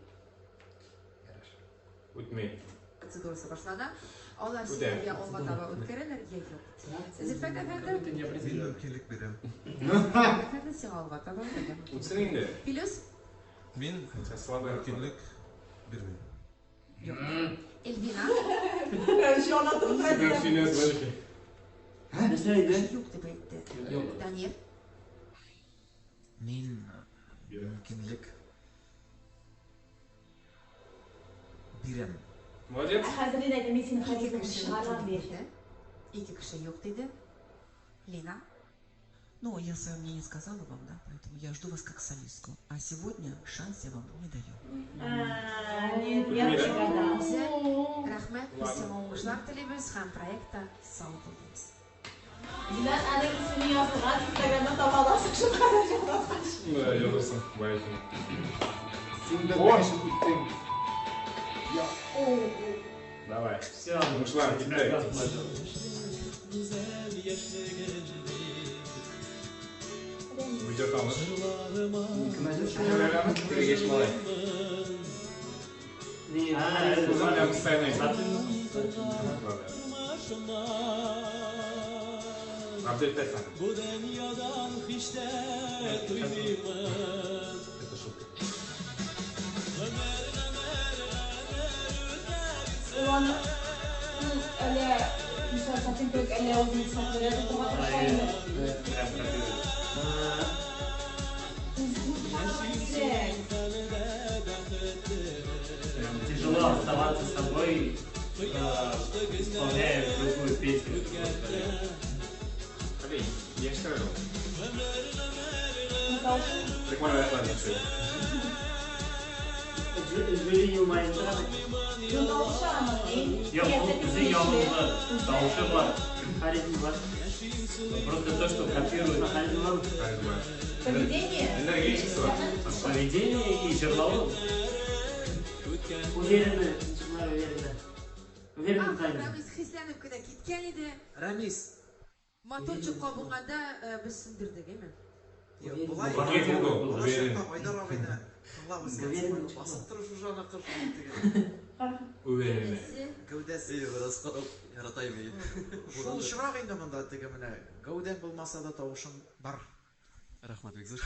Үтми. Процедурасы башлана. Алар Үтә. сине я алга таба үткәрәләр, я юк. Зөлфәт әфәндем, Үтә не Мин определенно. мөмкинлек бирәм. Зөлфәт әфәндем сиңа алга таба үтә. Үтсен инде. Плюс Мин Слабый мөмкинлек бирмим. юк. Эльвина. Җана туктады. Нәрсә әйтте? Юк дип әйтте. Юк. Данир. Мин мөмкинлек бирәм. Молодец. Ә хәзер инде әйтәм, мин синең Ике харизмаңны кеше чыгарам мөмкинлек диячәк. бирде. Ике кеше юк диде. Лина. Ну, я свое мнение сказала вам, да, поэтому я жду вас как солистку. А сегодня шанс я вам не даю. А, Нет, я Үтми, да? прогадала. Гүзәл, рәхмәт, без сиңа уңышлар телибез һәм проектта сау бул дибез. Динар аның исеме язылган Инстаграмда таба аласың шул кадәр җырлаткач. Да, язырсың, бай әйтең. Син дә О! кеше үттең. Я. Давай. Все, Уңышлар, киттек. Видео таныш. Кем әзер? Теге яшь малай. Ни, Үзем белән постоянно Абдельфәт. Это шутка. Ул аны ул әллә мисал сатин кебек әллә үзен сәхнәдә тотырга тырыша инде. Прям пропел. Үзен Прям тяжело оставаться собой, исполняя другую песню. Блин, яшь әле ул. Тавышы Прикольно ладно, все. Жюри елмаеп чыга. Юк, тавышы аның, эй. Юк, ул үзе ягымлы, тавышы бар. Харизма бар. Просто то, что копирует Харизма бар. Харизма. Поведение. Энергетикасы бар. поведение и җырлавы. Уверенно, җырлар уверенно. Уверенно Ах, харизма. Рамис хисләнеп кенә киткән иде. Рамис, Моторчик кабынганда без сүндердек, әйме? юк, болай Уверен булды, уверен. Булачакта Айдар абыйны тыңлап үскән Уверен. басып торып шушы аны кыршын теге. Уверен. Әнисе, Гәүдәсе. Эй, бераз карап яратайм. Шул очрак инде монда теге менә гәүдәң булмаса да тавышың бар. Рәхмәт бик зур.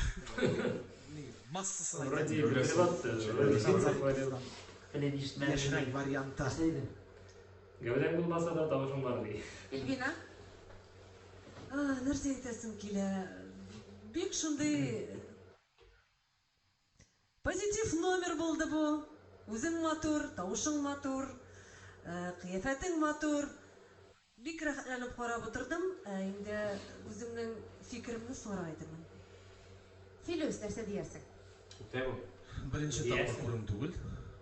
Ни, массасын Вроде әйтәм. прикрываться, вроде захвалил. Хәле ишетмәдем. Яшьрәк варианты. Нәрсә диде? Гәүдәң булмаса да тавышың бар ди. Эльвина. Нәрсә әйтәсем килә? Бик шундый Позитив номер булды бу. Үзең матур, тавышың матур, кыяфәтең матур. Бик рәхәтләнеп карап утырдым. Ә инде үземнең фикеремне соңрак әйтермен. Филүс, нәрсә диярсең? Үтә бу. Беренче тапкыр күрүем түгел.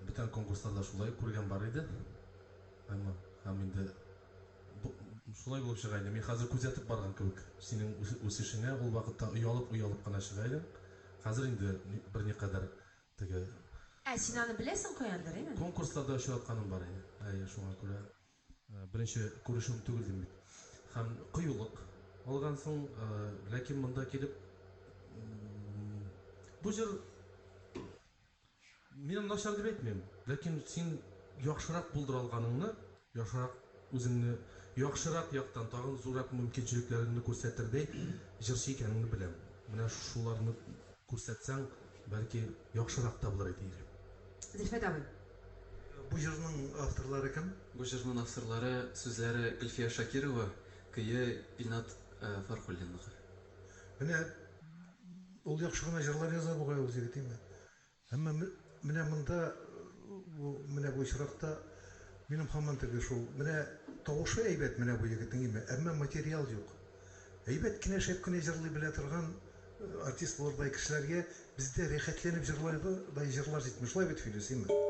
Бүтән конкурсларда шулай күргән бар иде. Әмма һәм инде шулай булып чыга инде. Мин хәзер күзәтеп барган кебек синең үсешеңә, ул вакытта оялып-оялып кына чыга идең. Хәзер инде берникадәр теге. Ә син аны беләсең каяндыр, әйме? Конкурсларда очратканым бар иде. Әйе, шуңа күрә беренче күрешүем түгел дим бит. Һәм кыюлык алгансың, ләкин монда килеп бу җыр мин аны начар дип әйтмим, ләкин син яхшырак булдыра алганыңны, яхшырак үзеңне яхшырак яктан тагын зуррак мөмкинчелекләреңне күрсәтердәй җырчы икәнеңне беләм. Менә шуларны күрсәтсәң, бәлки яхшырак та булыр иде. Зөлфәт абый. Бу җырның авторлары кем? Бу җырның авторлары, сүзләре Гөлфия Шакирова, көе Илнат Фархуллинныкы. Менә ул яхшы гына җырлар яза бугай ул җегет, име? Әмма менә монда, менә бу очракта минем һаман теге шул, менә тавышы әйбәт менә бу егетнең, име? Әмма материал юк. Әйбәт кенә, шәп кенә җырлый белә торган артист булырдай кешеләргә бездә рәхәтләнеп җырлардай җырлар җитми. Шулай бит, Филүс, име?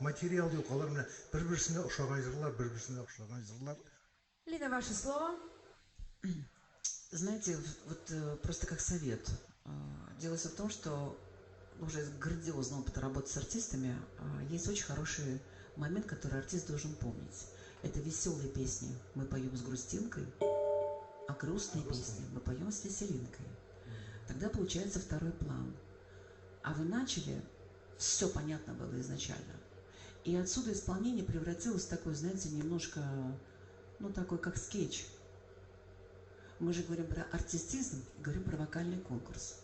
Материал юк. Алар менә бер-берсенә ошаган җырлар, бер-берсенә охшаган җырлар. Лина, ваше слово. Знаете, вот просто как совет. Дело все в том, что уже из грандиозного опыта работы с артистами есть очень хороший момент, который артист должен помнить. Это веселые песни мы поем с грустинкой, а грустные песни мы поем с веселинкой. Тогда получается второй план. А вы начали, все понятно было изначально. И отсюда исполнение превратилось в такой, знаете, немножко, ну такой, как скетч. Мы же говорим про артистизм, говорим про вокальный конкурс.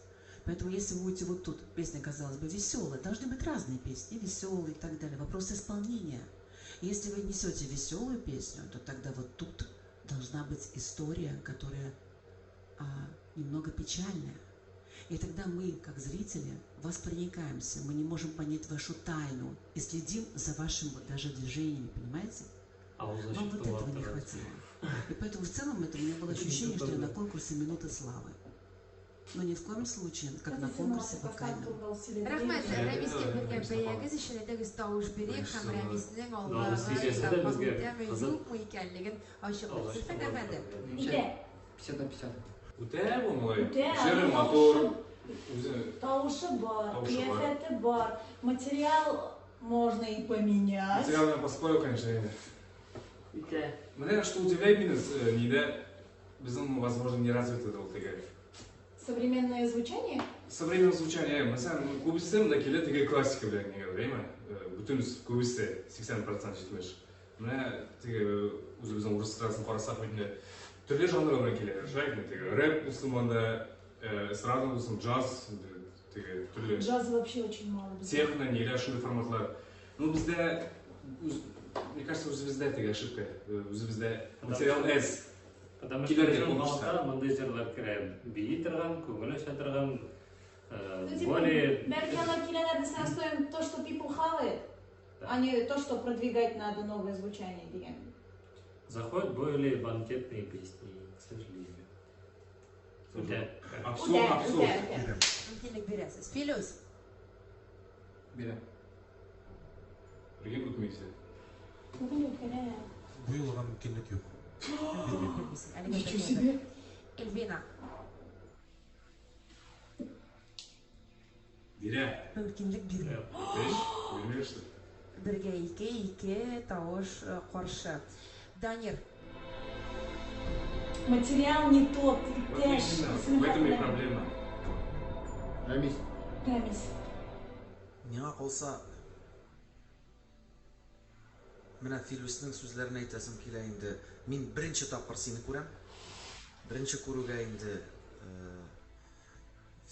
Поэтому если вы будете вот тут, песня, казалось бы, веселая, должны быть разные песни, веселые и так далее. Вопрос исполнения. Если вы несете веселую песню, то тогда вот тут должна быть история, которая немного печальная. И тогда мы, как зрители, вас проникаемся, мы не можем понять вашу тайну и следим за вашим вот даже движениями, понимаете? А он Вам вот защиту этого не автора. хватило. И поэтому в целом это у меня было ощущение, что я на конкурсе «Минуты славы». Но ни в коем случае, как на конкурсе вокальном. Рәхмәт, Рәмискә биргән бәягез өчен әйдәгез тавыш бирик һәм Рәмиснең алдагы Тавыш нәтиҗәсе дә этапка безгә үтәме, кызык. юкмы икәнлеген ачыклыйк. Зөлфәт әфәнде. Үтә. 50 на 50. Үтә бу малай. Үтә, Җыры аның матур. тавышы- Үзе Тавышы бар, Тавышы бар. кыяфәте бар, материал можно и поменять. Материал я поспорил, конечно, инде. Үтә. Менә что удивляет меня, нидә безнең, возможно, не развито ул теге. Современное звучание? Современное звучание, мәсәлән, күбесе монда килә теге классика белән нигә, әйме? Бөтенесе күбесе 80% җитмеш. Менә теге үзебезнең урыс эстрадасын карасак бит инде төрле жанрлар белән килә. Шулай бит теге рэп булсын монда, эстрада булсын, джаз, теге төрле. Джаза вообще очень мало бездә. Техно, ниләр шундый форматлар. Ну бездә мне кажется, үзебездә теге ошибка. Үзебездә материал S. Потому что Килергә безнең конкурста. халыкта мондый җырлар керә. Бии торган, күңел ача торган, Ну, типа, более бәлки алар киләләр дә стоим то, что people хавает, а не то, что продвигать надо новое звучание дигән. Заходят более банкетные песни, к сожалению. Үтә. Абсурд, Үтә, абсурд. үтә, үтә. Мөмкинлек бирәсез. Филүс. Бирә. Бергә үтмәйсә. Бүген үткәрә. Бу юлга мөмкинлек юк. Мөмкинлек бирмисең. Әлегә Ничего бергә себе. бер. Эльвина. Бирә. Мөмкинлек бирми. Беш, бирмеште. Бергә ике, ике тавыш каршы. Данир. Материал не тот, Вот иптәш. именно, в этом и проблема. Рәмис. Рәмис. Миңа калса, менә Филүснең сүзләрен әйтәсем килә инде. Мин беренче тапкыр сине күрәм. Беренче күрүгә инде,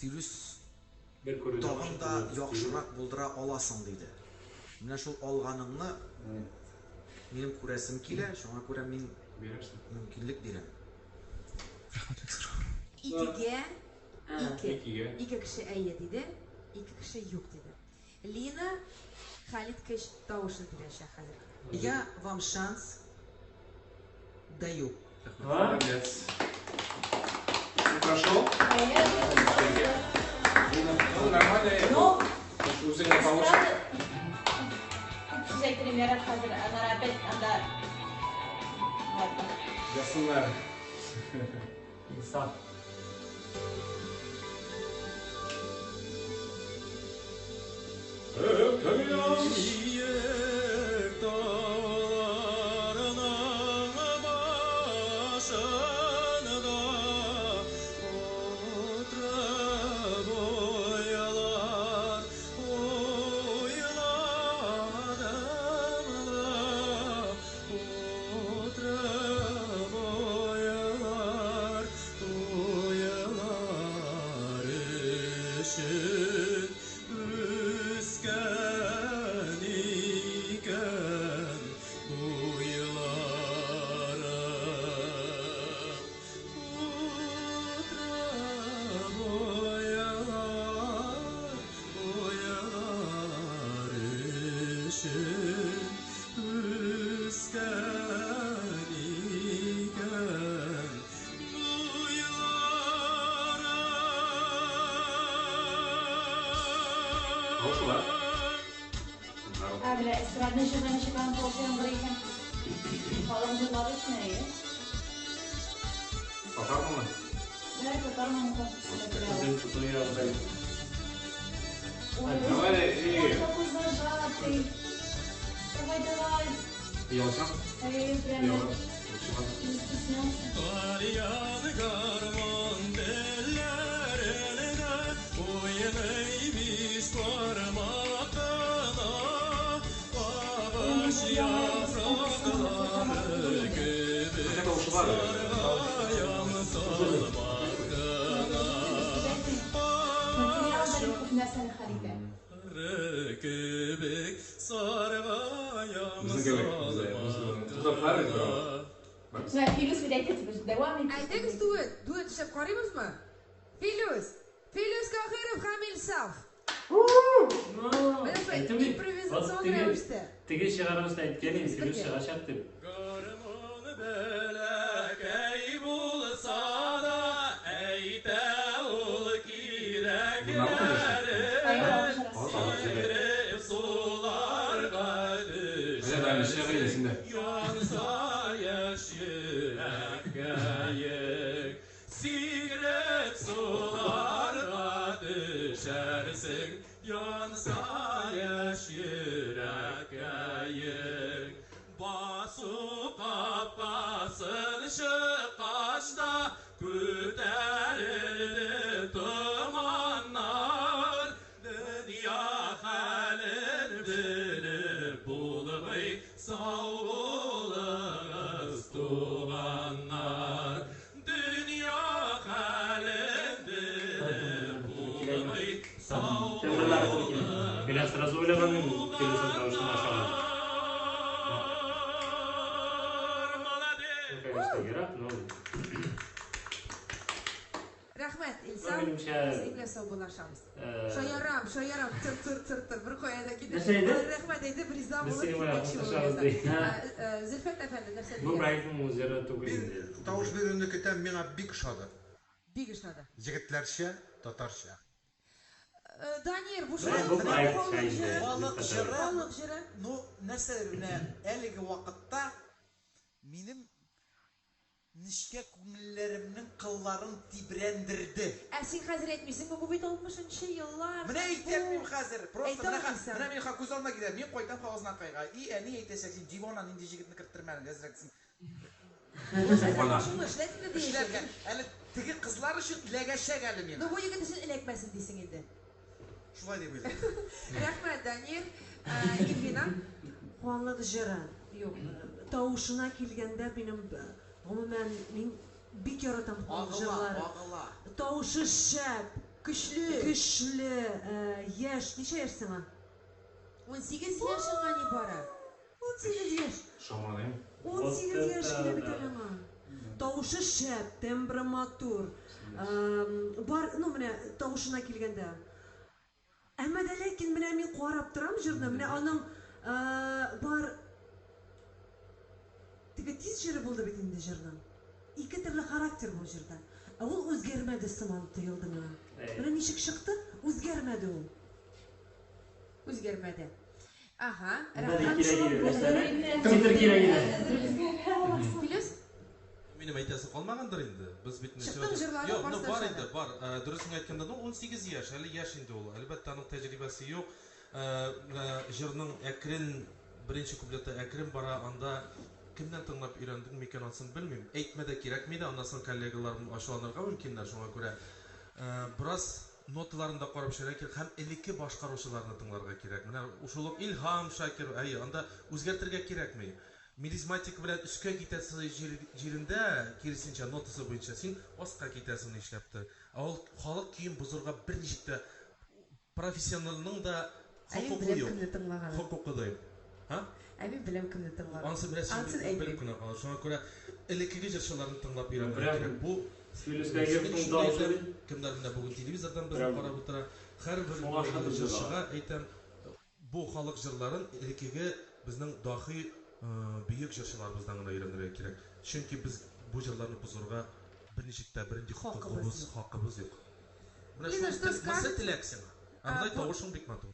Филүс Бер күрүдә тагын да ачык булды. яхшырак булдыра аласың диде. Менә шул алганыңны минем күрәсем килә, шуңа күрә мин Бирәсең. мөмкинлек бирәм. Икегә, ике. Икегә. Ике кеше әйе диде, ике кеше юк диде. Лина хәлиткеч тавышын бирәчәк хәзер. Я вам шанс даю. Молодец. Ну, прошел. Ну, нормально. Ну, Үзеңә тавыш. Күп сүз әйтергә ярар хәзер, аннары опять анда. Ладно. Язсыннар. Инсаф. Биек тауларның башында утырып уйлар уйладым ла, утырып уйлар, уйлар өчен үскән икән буйларым. Утырып уйлар, уйлар өчен үскән икән Тавышы бар. Ә, менә эстрадный җырдан ничек аның тавышы яңгырый икән. Халык җырлары өчен әйе. Татар моңы. Менә татар моңы классикасында килә ул. Үзен тоту ягъдай. Ой, Давай, ой, и- какой зажатый. Давай, давай. Оялчан. Эй, прям Оялып. Оялчан. не стеснялся. Тальян гармун телләрендә уйный биш бармак кына, агач яфраклары кебек Тавышы бар. саргаян салмак кына. Материал да бик күп нәрсәне хәл итә. Кебек саргаян Безнең кебек. салмак Туктаплар бит бераз. Менә Филүс бит әйтте, типа, дәвам ит. Әйдәгез дуэт, дуэт эшләп карыйбызмы? Филүс, Филүс Каһиров һәм Илсаф. Ну, Менә шулай әйтәм бит, импровизацион вот теге- рәвештә. Теге чыгарыбызда әйткән идем, Филүс чыгачак дип. Гармун бәләкәй булса да, әйтә ул кирәкләрен. Сикереп суларга Менә дә чыгы синдә. Янса яшь йөрәккәең, сикереп суларга төшәрсең. Янса яшь йөрәккәең. Басу капкасын чыккач та күтәрелде томаннар. Дөнья хәлен белеп булмый, сау булыгыз, туганнар. Дөнья хәлен белеп булмый, сау Тембрлары туры килә. Мин сразу уйлаган идем, Филүснең тавышын ашаган. Ну, конечно, ерак, но Рәхмәт, Илсаф. Минемчә, Синең белән саубуллашабыз. Шаярам, шаярам, тыр тыр тыр тыр бер кая да китеп. Нәрсә әйтте? Рәхмәт әйтеп риза Без булып синең белән китмәкче хушлашабыз булып ди. ята. Зөлфәт әфәнде, нәрсә Бу дигән? проектның ул җыры түгел инде. Тавыш бирүне көтәм, миңа бик ошады. Бик ошады. Егетләрчә, татарча. Данир, бу Менә шулай бу проект халык инде. җыры. Халык җыры. Халык җыры. Ну, нәрсә менә әлеге вакытта минем нечкә күңелләремнең кылларын тибрәндерде. Ә син хәзер әйтмисеңме, бу бит 60 еллар. Менә әйтәм хәзер. Просто Әйтә менә алмыйсың. менә мин күз алдыма килә. Мин кайтам Азнакайга. И әни әйтәчәк, син дивана нинди җегетне керттермәдең, әзрәк син. Хәзер башыңны эшләт инде Эшләргә. диячәк. Әле теге кызлар өчен эләгәчәк әле миңа. Ну бу егет өчен эләкмәсен дисең инде. Шулай дип уйлыйм. Рәхмәт, Данир. Ильвина. Халык җыры. Юк, тавышына килгәндә минем гомумән мин бик яратам халык Агыла, җырлары. агыла. Тавышы шәп, Көчле. көчле, яшь. Ничә яшь сиңа? 18 яшь аңа ни бары. 18 яшь. Шаманым. 18 яшь кенә бит әле аңа. Тавышы шәп, тембры матур. Бар, ну менә тавышына килгәндә. Әмма дә ләкин менә мин карап торам җырны, менә аның бар теге тиз җыры булды бит инде җырның. Ике төрле характер бу җырда. Ә ул үзгәрмәде сыман тоелды миңа. Менә ничек чыкты, үзгәрмәде ул. Үзгәрмәде. Ага, Монда да рәхмәт. кирәк иде, нәрсә? Титр кирәк иде. Филүс? Минем әйтәсе калмагандыр инде. Без бит инде Чыктың, җырладың, Юк, ну барысы да бар ошады. инде, бар. Дөресен әйткәндә, ну 18 яшь, әле яшь инде ул. Әлбәттә, аның тәҗрибәсе юк. Менә җырның әкрен, беренче куплеты әкрен бара, анда кемнән тыңлап өйрәндең микән, анысын белмим. Әйтмә дә кирәкми дә, аннан соң коллегаларым ачуланырга мөмкиннәр, шуңа күрә бераз ноталарын да карап чыгарга кирәк һәм элекке башкаручыларны тыңларга кирәк. Менә шул ук Илһам Шакир, әйе, анда үзгәртергә кирәкми. Мелизматика белән өскә китәсе җирендә, киресенчә, нотасы буенча, син аска китәсең нишләптер. Ә ул халык көен бозырга берничек тә профессионалның да Ә мин хокукы беләм юк. кемне тыңлаганын. Хокукы да юк. Һа? Ә мин беләм кемне тыңлаганын. Анысы менә син Ансын белеп әйтмим. кенә кал. Шуңа күрә элеккеге җырчыларны тыңлап өйрәнергә Прям кирәк. Бу Филүс синең Кагировның өчен дә тавышы әйтәм, бит. кемнәр менә бүген телевизордан безне Прям карап утыра, һәрбер шуңа ошатып җырчыга җырлар. әйтәм, бу халык җырларын элеккеге безнең дахи бөек җырчыларыбыздан гына өйрәнергә кирәк. Чөнки без бу җырларны бозырга берничек тә бернинди Хакыбыз хокукыбыз, юк. хакыбыз юк. Менә Лиза, шул что тел, монысы скажете? теләк сиңа. Ә А, болай по- тавышың бик матур.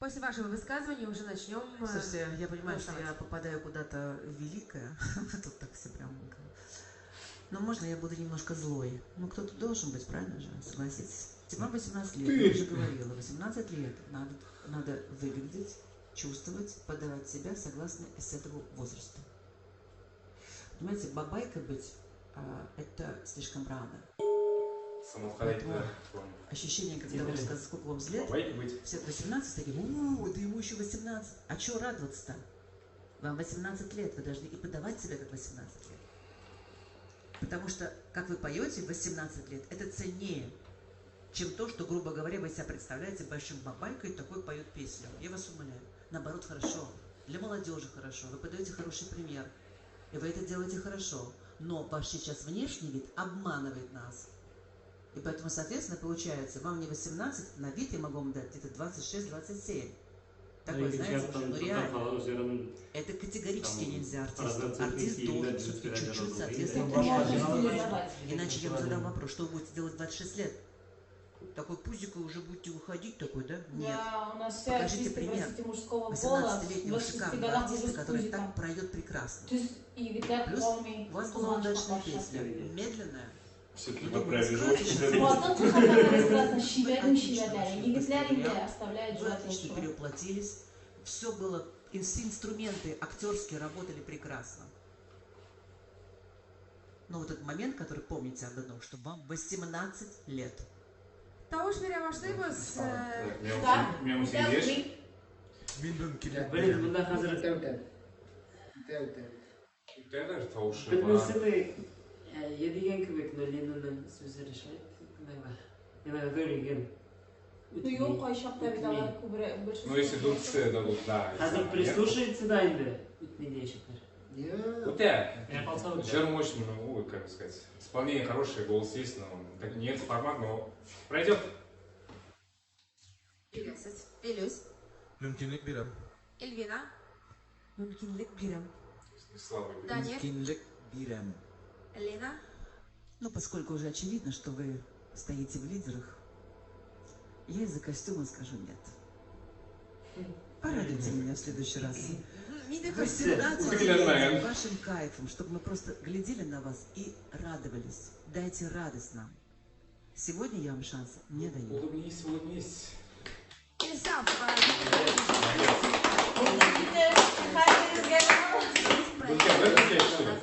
После вашего высказывания уже начнем Слушайте, я понимаю, что я голосовать. попадаю куда-то в великое. Тут так все прям. Но можно я буду немножко злой? Ну, кто-то должен быть, правильно же? Согласитесь. Вам 18 лет, я уже говорила, 18 лет надо выглядеть, чувствовать, подавать себя согласно с этого возраста. Понимаете, бабайкой быть это слишком рано. Саматка Поэтому әйтте. ощущение, когда вам Титр. сказать, сколько вам лет, Бабайка быть. все 18, такие, о, да ему еще 18. А чего радоваться-то? Вам 18 лет, вы должны и подавать себя как 18 лет. Потому что, как вы поете в 18 лет, это ценнее, чем то, что, грубо говоря, вы себя представляете большим бабайкой, такой поет песню. Я вас умоляю. Наоборот, хорошо. Для молодежи хорошо. Вы подаете хороший пример. И вы это делаете хорошо. Но ваш сейчас внешний вид обманывает нас. И поэтому, соответственно, получается, вам не 18, на вид я могу вам дать где-то 26-27. Такой, Икенче знаете, уже, яктан ну татар реально. халык җырын Это категорически там нельзя артисту. разноцветные Артист киемнәр должен все-таки җилтерәләр чуть-чуть алды. соответствовать Это можно возрасту. стилизовать. Иначе я вам задам вопрос, что вы будете делать в 26 лет? Такой пузико уже будете выходить такой, да? Нет. Да, у нас все Покажите артисты, пример простите, мужского пола в 18-летнего 26 шикарного годах уже артиста, с который пузиком. так пройдет прекрасно. Төз егетләр Плюс калмый у вас была кызганычка удачная каршы. песня, медленная. Все-таки Ну, думаю, подправили раскаточно. Хатын-кыз хатын-кыз Вы чибәрнең отлично чибәрләре. очень Егетләр быстро инде играли. оставляют Вы желать отлично лучшего. перевоплотились. Все было, и все инструменты актерские работали прекрасно. Но вот этот момент, который помните об одном, что вам 18 лет. Тавыш бирә башлыйбыз. Да, Миңа да, 18 яшь. мин Мин мөмкинлек Блин, бирәм. монда хәзер Үтә, үтә. Үтә, үтә. Үтәләр тавышы бар. бөтенесе дә әйе дигән кебек, но Ленаның сүзе решает иногда. Иногда дөреген. Ну юк, кайчакта бит Үтми. алар күбрәк Ну, если большинство. дүртесе дадут, да. Хәзер если прислушается да инде. Үтми диячәкләр. Юк. Үтә. Миңа калса үтә. Җыр мощный, ну, ой, как сказать. Исполнение хорошее, голос есть, но так, не этот формат, но пройдет. Бирәсез. Филүс. Мөмкинлек бирәм. Эльвина. Мөмкинлек бирәм. Слабый. Данир. Мөмкинлек бирәм. Лена. Но поскольку уже очевидно, что вы стоите в лидерах, я из-за костюма скажу нет. Порадуйте меня в следующий раз. Мин дә 18 Үтекләнмәгән. лет вашим кайфом, чтобы мы просто глядели на вас и радовались. Дайте радость нам. Сегодня я вам шанс не даю. Улыбнись, улыбнись. Илсаф. Хәзергә Дүрткә бер, дүрткә өч түгел.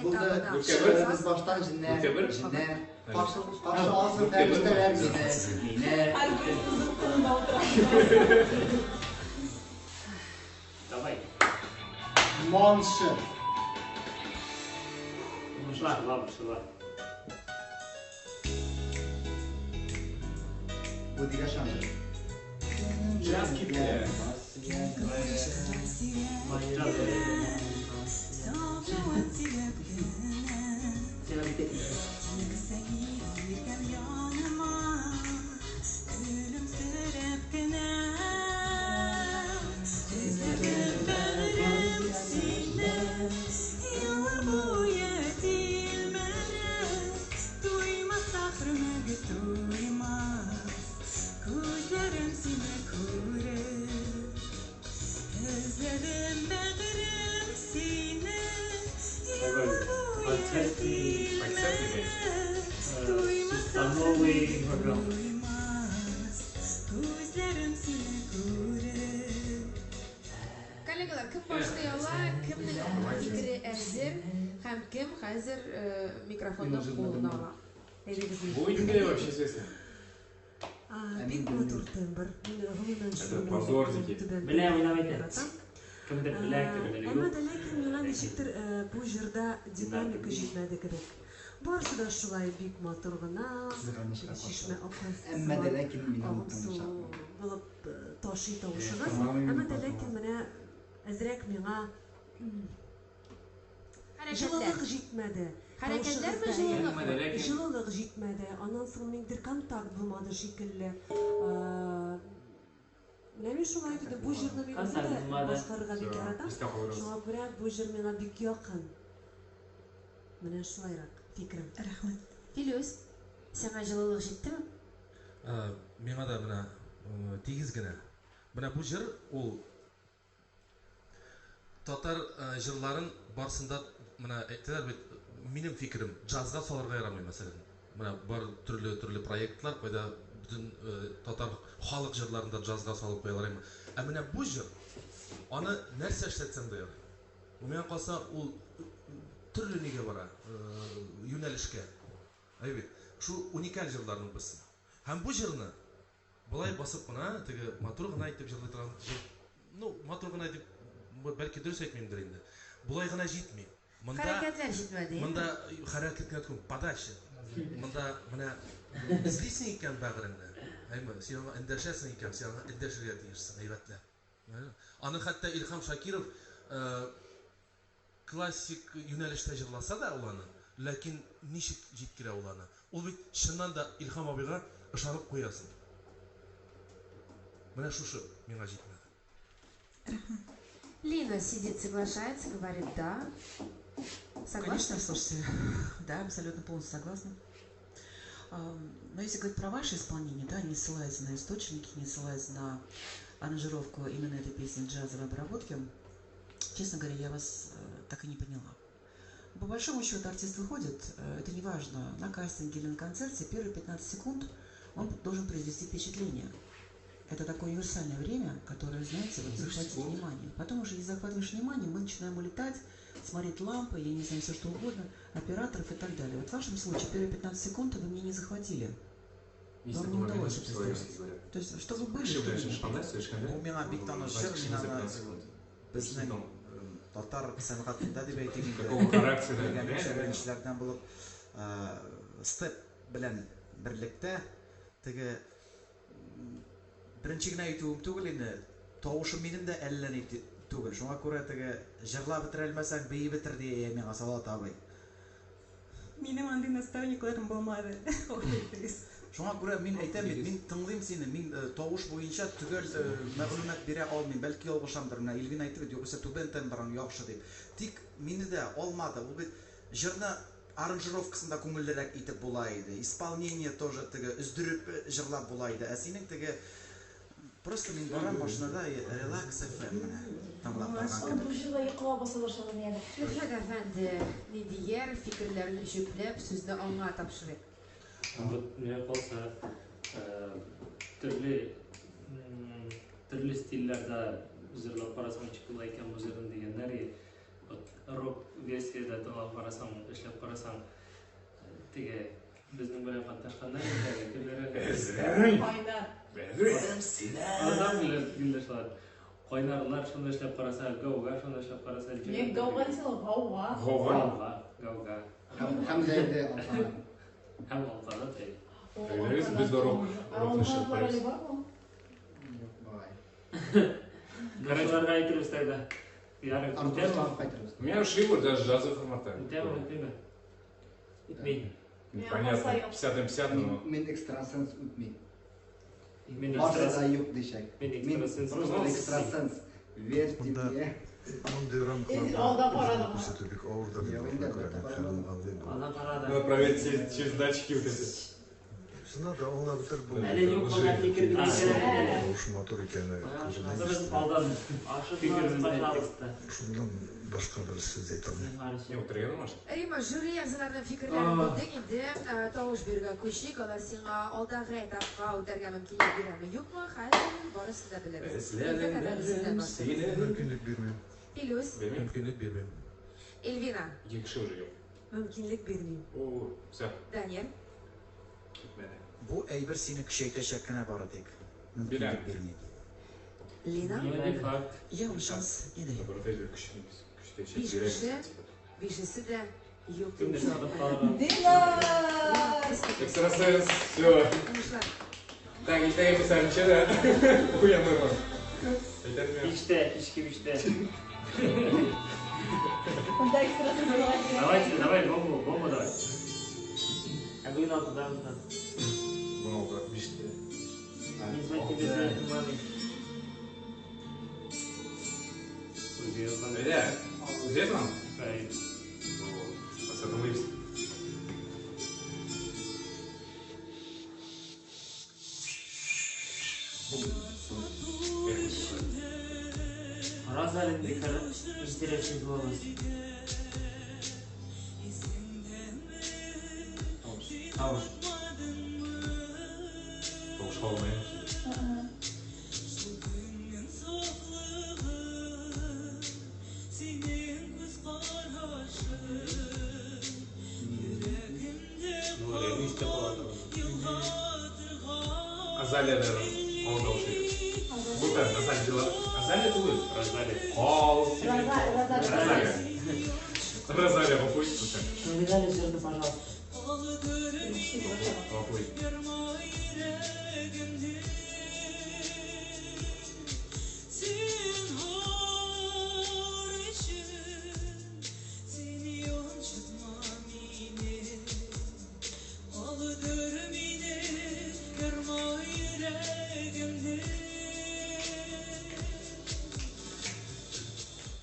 Булды. Этабында. Дүрткә бер. Без баштан җеннә. Дүрткә бер. Җеннә. Каршы каршы алсын фәрештәләр мине. Мине. һәрбер кызыл кырында утыра. Давай. Моншы. Уңышлар. Шыла, шыла. Бу дигән шанжы. Час китте. Сиңа бит әйтмим. Килгән яныма, көлемсерәп кенә. Теплый вокал. Күзләрем сине күреп. Коллегалар, кем башлый ала, кемнең фикере әзер һәм кем хәзер микрофонны кулына ала? Әйдәгез. Бу инде вообще известно. Бик матур тембр. Мин гомумән Это позор дикий. Белә, уйнап әйтә. Кемдер белә, кемдер Әмма юк. дә ләкин миңа ничектер бу җырда динамика җитмәде кебек. Барысы да шулай бик матур гына, Кызганычка чишмә каршы. аккан Әмма дә сыман ләкин мин аны агымсу тыңлашам. булып ташый тавышыгыз. Тыңламыйм, Әмма дә тыңламыйм. ләкин менә әзрәк миңа Хәрәкәтләр. җылылык җитмәде. Хәрәкәтләрме, Тавышыгызда җылылыкмы? Әмма дә ләкин Җылылык җитмәде. Аннан соң ниндидер контакт булмады шикелле. Менә мин шулай дидем. Бу җырны мин үзем Контакт дә булмады. башкарырга бик Всё, яратам. истә калдырабыз. Шуңа күрә бу җыр миңа бик якын. Менә шулайрак фикерем. Рәхмәт. Филүс, сиңа җылылык җиттеме? Миңа да менә тигез генә. Менә бу җыр ул татар җырларын барсында менә әйтәләр бит, минем фикерем, джазга салырга ярамый мәсәлән. Менә бар төрле-төрле проектлар, кайда бөтен татар халык җырларын да джазга салып куялар. Ә менә бу җыр, аны нәрсә эшләтсәң дә ярый. Бу миңа калса, ул төрле нигә бара, юнәлешкә. Әй бит, шул уникаль җырларның берсе. Һәм бу җырны болай басып кына, теге матур гына итеп җырлый торган җыр, ну, матур гына дип, бәлки дөрес әйтмимдер инде. Болай гына җитми. Монда Хәрәкәтләр җитмәде. Монда хәрәкәт кенә түгел, подача. Монда менә эзлисең икән бәгыреңне. Әйме, син аңа эндәшәсең икән, син аңа эндәшергә тиешсең, әйбәтләп. Аны хәтта Илһам Шакиров классик юнәлештә җырласа да ул аны, ләкин ничек җиткерә ул аны? Ул бит чыннан да Илһам абыйга ышанып куясың. Менә шушы миңа җитмәде. Лина сидит, соглашается, говорит «да». Согласна? Конечно, слушайте, да, абсолютно полностью согласна. Но если говорить про ваше исполнение, да, не ссылаясь на источники, не ссылаясь на аранжировку именно этой песни джазовой обработки, честно говоря, я вас так и не поняла. По большому счету артист выходит, это не важно, на кастинге или на концерте, первые 15 секунд он должен произвести впечатление. Это такое универсальное время, которое, знаете, вот захватит внимание. Потом уже, если захватываешь внимание, мы начинаем улетать, смотреть лампы, я не знаю, все что угодно, операторов и так далее. Вот в вашем случае первые 15 секунд вы мне не захватили. Вам не удалось это сделать. То есть, что вы были, что нет. Бу миңа бик таныш җыр, мин аны безнең татар сәнгатендә дип әйтик инде. Такого характера. Беренчеләрдән булып степ белән берлектә теге беренче генә әйтүем түгел инде, тавышым минем дә әллә ни түгел. Шуңа күрә теге җырлап бетерә алмасаң, бии бетер дия миңа Салават абый. Минем андый наставникларым булмады. Шуңа күрә мин әйтәм бит, мин тыңлыйм сине, мин тавыш буенча төгәл мәгълүмат бирә алмыйм, бәлки ялгышамдыр. Менә Илвин әйтте бит, югыйсә түбән тембрың яхшы дип. Тик мине дә алмады. Ул бит җырны аранжировкасында күңеллерәк итеп була иде. Исполнение тоже теге өздереп җырлап була иде. Ә синең теге просто мин барам машинада релакс FM менә тыңлап барган кебек. Бу җырга йокыга баса башладым янә. Мидхәт әфәнде, ни дияр, фикерләрен җөпләп, сүзне аңа тапшырыйк. Вот миңа калса, төрле төрле стильләрдә җырлап карасаң ничек була икән бу җырны дигәннәр. Вот рок версиядә тыңлап карасаң, эшләп карасаң, теге безнең белән катнашканнар инде, кемнәр әле? Кайнар. Азам гөлләр шулар. Кайнарлар шуны эшләп караса, гауга шуны эшләп караса. Не гауга дисең, гауга. Гауга. Гауга. Һәм дә инде алканат. Һәм алканат, әй. Әйдәгез, без дә рок рокны эшләп карыйбыз. Юк, бабай. Шуларга әйтербез тогда. Ярый, Артур кайтырбыз. У меня Шивур даже джазовый форматта. Үтәме, үтмиме? Үтми. Понятно, 50 на 50, но... Мин экстрасенс үтми. Мин Барсы да юк дишәк. Мин экстрасенс. Просто экстрасенс. Верьте мне. Мондый Алда рамкаларда карадым. күрсәтү бик авыр да Юк, инде әлбәттә карамадым. Алда карады. Надо проверить через датчики вот эти. Чыннан да аңлап бетер бу. Әле юк булган фикер Тавыш матур икәне күзеннән Без ишетелә. алдан Ашыкмагыз, пожалуйста. Шуннан Башка бер сүз әйтә алмыйм. Не, утырган может? Рима, жюри әгъзаларының фикерләрен белдең инде. Тавыш бирүгә күчик. Алар сиңа алдагы этапка үтәргә мөмкинлек бирәме, юкмы? Хәзер барысын да белербез. Илфат әфәнде, сездән башлыйбыз. Мөмкинлек бирмим. Илүс. Мөмкинлек бирмим. Эльвина. Ике кеше уже юк. Мөмкинлек бирмим. О, все. Данир. Китмәде. Бу әйбер сине көчәйтәчәк кенә бары тик. Мөмкинлек бирмим. Лина. Не факт. Я вам шанс не даю. Наоборот, әйбер көчәйтәчәк. Биш кеше, бишесе дә юк. Кемдер сатып калган. Динас! Экстрасенс, все. Уңышлар. Так, иртәгә писарынчы да. Уянырмын. Әйтәм. Биштә, кичке биштә. Монда экстрасенс булырга кирәк. Давайте, давай, бомбу, бомбу давай. Ә бүген алтыда монда. Бүген алтыда, биштә. Мин звать тебе за это мамой. Үзе язган. Әйдә, үзе язган? Әй. Посадым. Розалин интересный голос. Тавыш. Тавыш алмыйм. Ну, реально истә кала торган. Азалия, наверное, аның тавышы. Бу да Азалия дела. Азалия түгел. Розалия. Кал синең. Розалия. Розалия. Розалия, гафу ит, слушай. Шундыйлар җырны, пожалуйста. Гафу ит.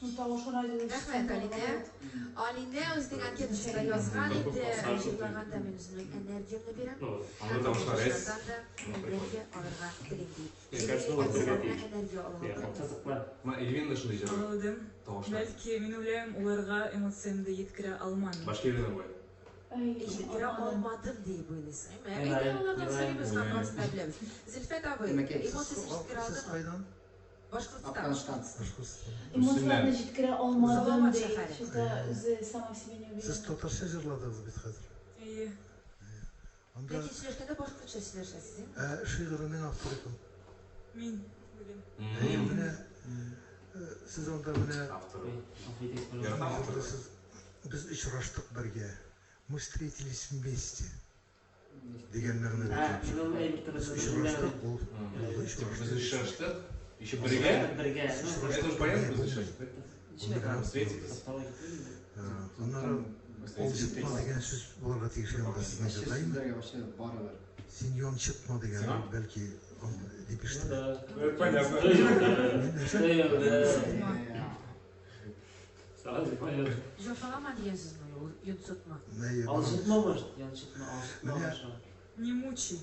Ну, тавышы радиода Рәхмәт, Алинә. Алинә үзенең анкетасында язган инде, җырлаганда мин үземнең энергиямне бирәм. Ну, Анда тавышлар әз. Һәм да энергия алырга телим ди. Мне кажется, ул бергә тиеш. Энергия алырга. Кызыклы. Менә Эльвина да шундый җырлый. Алдым. Тавышлар. Бәлки, мин уйлыйм, уларга эмоциямне җиткерә алмам. Башка Эльвина була. Җиткерә алмадым дип уйлыйсың. Әйме? Әйе, Әйдә, алардан әйе. сорыйбыз һәм барысын да беләбез. Зөлфәт абый, Димәк, сез эмоциясен җиткерә Сез алдымы? кайдан? Башкортстан. Афганстан. Башкортстан. Эмоцияләрне җиткерә алмадым Салават ди. шәһәре. Что-то үзе сама в себе не Сез уверена. татарча җырладыгыз бит хәзер. Әйе. Анда Ләкин сөйләшкәндә башкортча сөйләшәсез, инде. ә, шигыренең авторы кем? Мин бүген. Әйе, менә сез анда менә Авторы. Гафу итегез, пожалуйста. Яратам авторы. җырлыйсыз. Без очраштык бергә. Мы встретились вместе. Дигән мәгънәдә Ә, килеп чыга. мин ул әйбер Без турында очраштык, ул булды Типа, без очраштык. очраштык. Еще бергә. Бергә. Ну, Это уже понятно, без очраштык. ничек? Встретились. Тавыш китми. Аннары алҗытма дигән сүз булырга тиеш янда сезнең Вообще җырда, әйеме? сүзләргә вообще барыбер. Син янчытма дигән, Сиңа? бәлки дип Ну ишетелә. да. Понятно. Да. Сразу понятно. Җафалама дигән сүзме ул? Йонсытма. Әйе, Алжытма, может? Янчытма, алжытма. Менә- хорошо. Не мучи.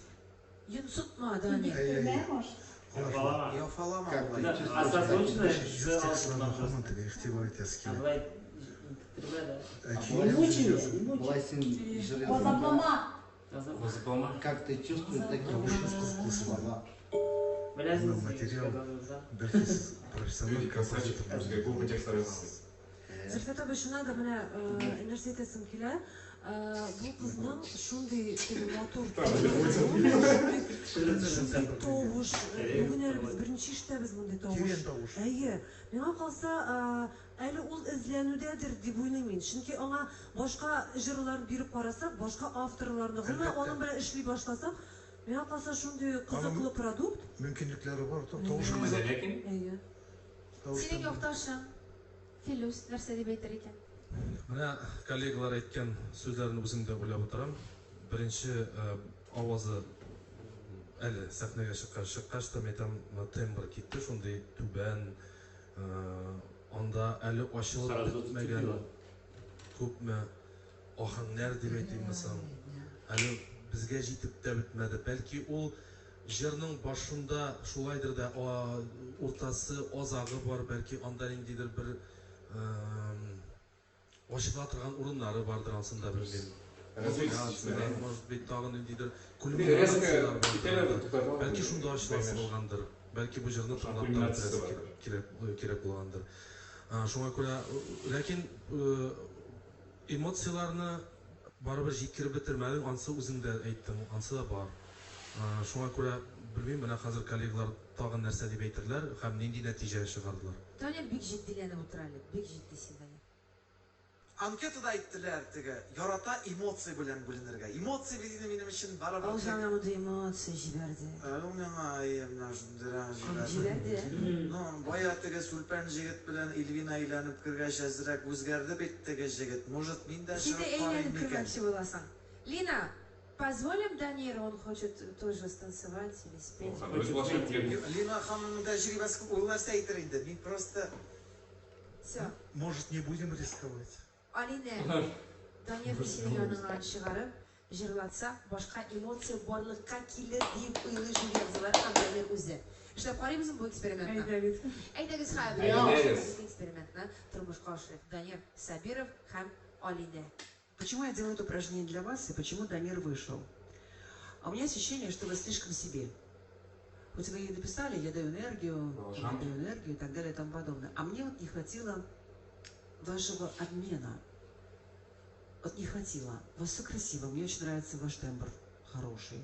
Йонсытма, Данир. Әйе, әйе. Может? Яфалама. Яфалама Как болай. ты Да, а чувствуешь, созвучно как с Җыр текстларына алжытма һаман просто. теге игътибар итәсе А килә. былай интектермә, да. Ә А көйләр Не мучи үзегез меня, язып- не мучи. Болай син җыр язганда, Газаплама. Газаплама. как ты чувствуешь такие Тавышыгыз кызыклы сезнең. слова? Беләсез, Материал. Бәлки сез профессиональ Люди красавчик. композитор Безгә күп текстлар язган. Зөлфәт абый, шуннан да менә нәрсә әйтәсем килә. Бу кызның шундый теге матур шундый тавыш. Бүген әле без беренче ишетәбез мондый тавыш. Тирән тавыш. Әйе, миңа калса, әле ул эзләнүдәдер дип уйлыйм мин. Чөнки аңа башка җырларын биреп карасак, башка авторларны, гомумән Әлбәттә. аның белән эшли башласак, миңа калса шундый кызыклы продукт. Мөмкинлекләре бар, тавышы Менә кызык. ләкин Әйе. Тавыш Синең тәмле. якташың Филүс нәрсә дип әйтер икән? Менә коллегалар әйткән сүзләрне үзем дә уйлап утырам. Беренче авазы әле сәхнәгә чыккач, чыккач та мен әйтәм, менә тембр китте, шундый түбән, анда әле ачылып Сразу бетмәгән зацепило. күпме аһәңнәр дип әйтимме соң. Әле безгә җитеп тә бетмәде. Бәлки ул җырның башында шулайдыр да, уртасы, азагы бар, бәлки анда ниндидер бер ачыла торган урыннары бардыр ансында, белмим. Может быть, тагын ниндидер кульминацияләр бардыр. Бәлки шунда ачыласы булгандыр. Бәлки бу җырны тыңлап та бетерәсе кирәк булгандыр. Шуңа күрә, ләкин эмоцияләрне барыбер җиткереп бетермәдең, ансы үзең дә әйттең, ансы да бар. Шуңа күрә, белмим, менә хәзер коллегалар тагын нәрсә дип әйтерләр һәм нинди нәтиҗә чыгардылар. Данир бик җитдиләнеп утыра әле, бик җитди син, Данир. Анкетада әйттеләр, теге, ярата эмоция белән бүленергә. Эмоция бит инде минем өчен барыбер. Ул сиңа мондый эмоция җибәрде. Ул миңа, әйе, менә шундыйрак җибәрде. Җибәрде. Ну, бая теге сүлпән җегет белән Эльвина әйләнеп кергәч, әзрәк үзгәрде бит теге җегет. Может, мин дә Син дә чыгып карыйм әйләнеп микән? кермәкче буласың. Лина, позволим Даниру, он хочет тоже станцевать или спеть. Лина ханымның тәҗрибәсе күп, ул нәрсә әйтер инде? Мин просто. Все. Может, не будем рисковать? Алинә, Данирны синең яныңа чыгарып, җырлатса, башка эмоция барлыкка килер дип уйлый жюри әгъзалары һәм Данир үзе. Эшләп карыйбызмы бу экспериментны? Әйдәгез. Әйдәгез хәзер Әйдәгез. экспериментны тормышка ашырыйк. Данир Сабиров һәм Алинә. Почему я делаю это упражнение для вас и почему Дамир вышел? А у меня ощущение, что вы слишком себе. Хоть вы и написали, я даю энергию, я даю энергию и так далее и тому подобное. А мне вот не хватило вашего обмена. Вот не хватило. У вас все красиво, мне очень нравится ваш тембр, хороший.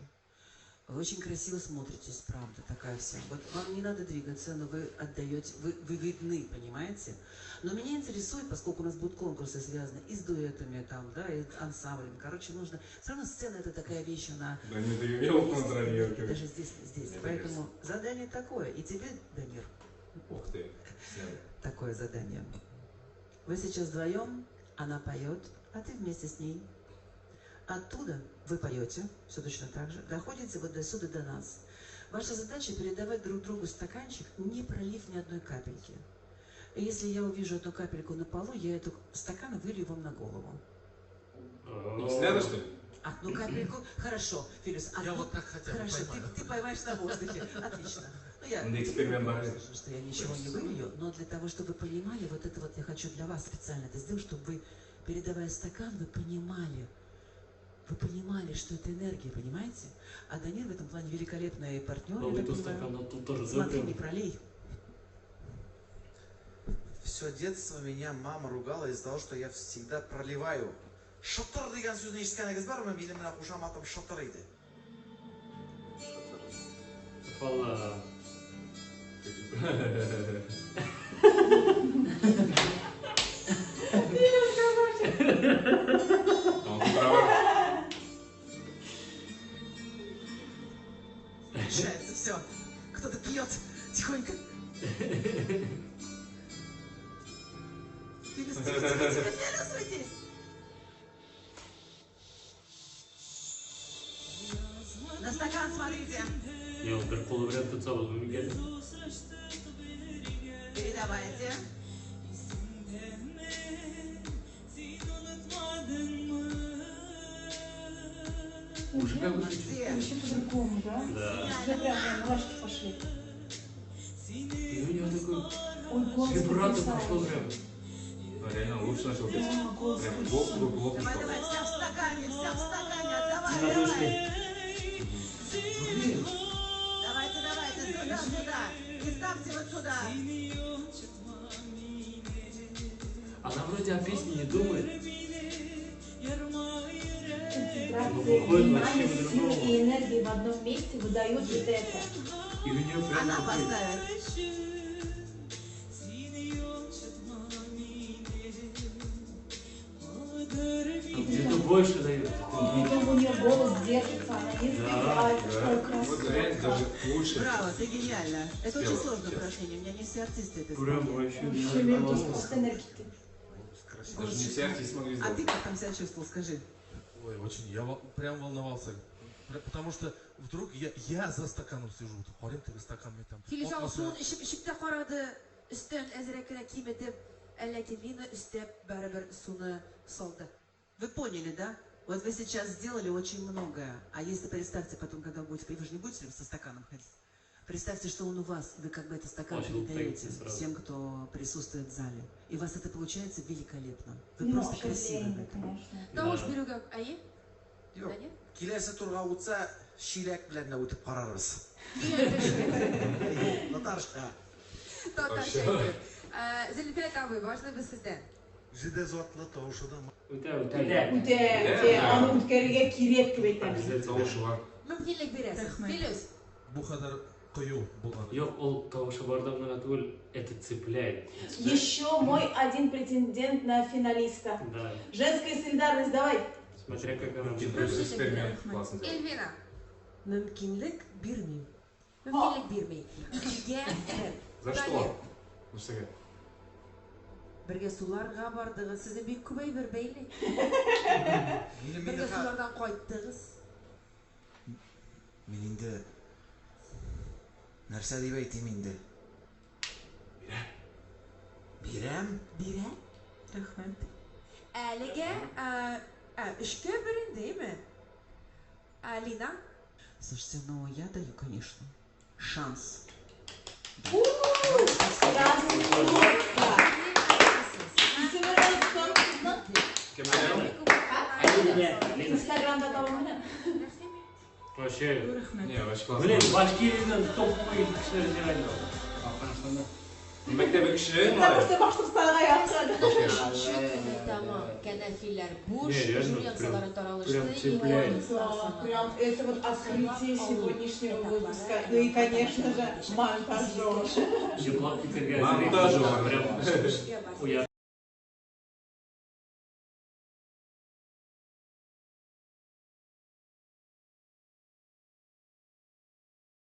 Вы очень красиво смотритесь, правда, такая вся. Вот вам не надо двигаться, но вы отдаете, вы видны, понимаете? Но меня интересует, поскольку у нас будут конкурсы связаны и с дуэтами, там, да, и с ансамблем. Короче, нужно... Все равно сцена это такая вещь, она... Да не ты умел Даже здесь, здесь. Мне Поэтому задание такое. И тебе, Дамир. Ух ты. Такое задание. Вы сейчас вдвоем, она поет, а ты вместе с ней. Оттуда вы поете, все точно так же, доходите вот до сюда, до нас. Ваша задача передавать друг другу стаканчик, не пролив ни одной капельки. И если я увижу одну капельку на полу, я эту стакан вылью вам на голову. Не надо, что ли? Одну капельку, хорошо, Филюс, одну, Я вот так хотя бы хорошо, поймаю. ты поймаешь на воздухе, отлично. Ну, я эксперимент, что я ничего не вылью, но для того, чтобы вы понимали, вот это вот я хочу для вас специально это сделать, чтобы вы, передавая стакан, вы понимали, что это энергия, понимаете? А Данир в этом плане великолепный партнер. Ну, вы стакан, тут тоже Смотри, не пролей. Все детство меня мама ругала из-за того, что я всегда проливаю. Шытыр дигән сүзне ишеткәнегез бармы? Минем менә кушаматым Шытыр иде. Валла. Решается все. Кто-то пьет тихонько. Филюс, тихо, тихо, тихо, Филюс, уйди. На стакан смотрите. Юк, бер кулы белән тотса булмый микән? Передавайте. Уже как бы. Вообще по-другому, да? Да. Уже прям мурашки пошли. И у него такой Ой, голос вибрато потрясающий. пошло прям. Ну, реально лучше начал петь. Да, голос Прям лучше. голос глубоко Давай, стал. давай, вся в стакане, вся в стакане, отдавай, На давай. вышли. Блин. Давайте, давайте, сюда, сюда. И ставьте вот сюда. Она вроде о песне не думает. Концентрация выходит вообще внимания, силы по-другому. и энергии в одном месте выдает вот это. И у нее прям Она такой... поставит. Ну, где-то больше дает. И потом у нее голос держится, она не сбивается. Да. Ой, Вот реально красотка. даже лучше. Браво, ты гениально. Это очень Спела сложное сейчас. упражнение. У меня не все артисты это Прям сделали. вообще Вообще виртуоз классно. просто энергетик. Даже не все артисты смогли А сделать. ты как там себя чувствовал, скажи? Ой, очень, я прям волновался. Потому что вдруг я за стаканом сижу. Карыйм теге стакан мин там. Филюс аның Акмаса. суын эчеп эчеп тә карады, өстән әзрәк кенә киметеп, ләкин Лина өстәп барыбер суны салды. Вы поняли, да? Вот вы сейчас сделали очень многое. А если представьте потом, когда будете, вы же не будете со стаканом ходить. Представьте, что он у вас, и вы как бы этот стакан Ачылып та передаете китте сразу. Всем, кто присутствует в зале. И у вас это получается великолепно. Вы Ну, просто красивы в этом. Конечно. Тавыш бирүгә, әйе? Юк. Данир? Киләсе турга үтсә, чиләк белән дә үтеп карарбыз. Татарча. Татарча әйтеп. Зөлфәт абый, башлыйбыз сездән. Үзе дә затлы, тавышы да Үтә, үтә. Үтә. Үтә, үтә, аны үткәрергә кирәк дип әйтәм. Обязательно тавышы бар. Мөмкинлек бирәсез. Рәхмәт. Филүс. Бу кадәр кыю булган. Юк, ул тавышы бардан гына түгел, это цепляет. Еще мой один претендент на финалиста. Да. Женская солидарность, давай. Смотря как она Мөмкин будет. эксперимент классно делать. Эльвира. Мөмкинлек бирмим. Мөмкинлек бирми. 2-1. За что? Нәрсәгә? Бергә суларга бардыгыз. Сезне бик күп әйбер бәйли. Минем Бергә инде сулардан кайттыгыз. Мин инде нәрсә дип әйтим инде? Бирәм. Бирә? Рәхмәт. Әлегә, 3-1 инде, әйме? Алина. Слушайте, ну я даю, конечно, шанс. Красотка. Исеме оныттым кызның. Лина. Лина. Инстаграмда табам менә. Вообще. Рәхмәт. Не, вообще классно. Блин, Башкириянең топовый кешеләре җыйган. Афганстанда. Мәктәбе кеше, Потому что Башкортстанга якын. Өченче көне тәмам. Кәнәфиләр буш, Не, реально, жюри әгъзалары таралышты. Прям цепляет. Да, прям это вот открытие сегодняшнего выпуска. Ну и, конечно же, монтажер. Йоклап китәргә Монтажер. Прям уят.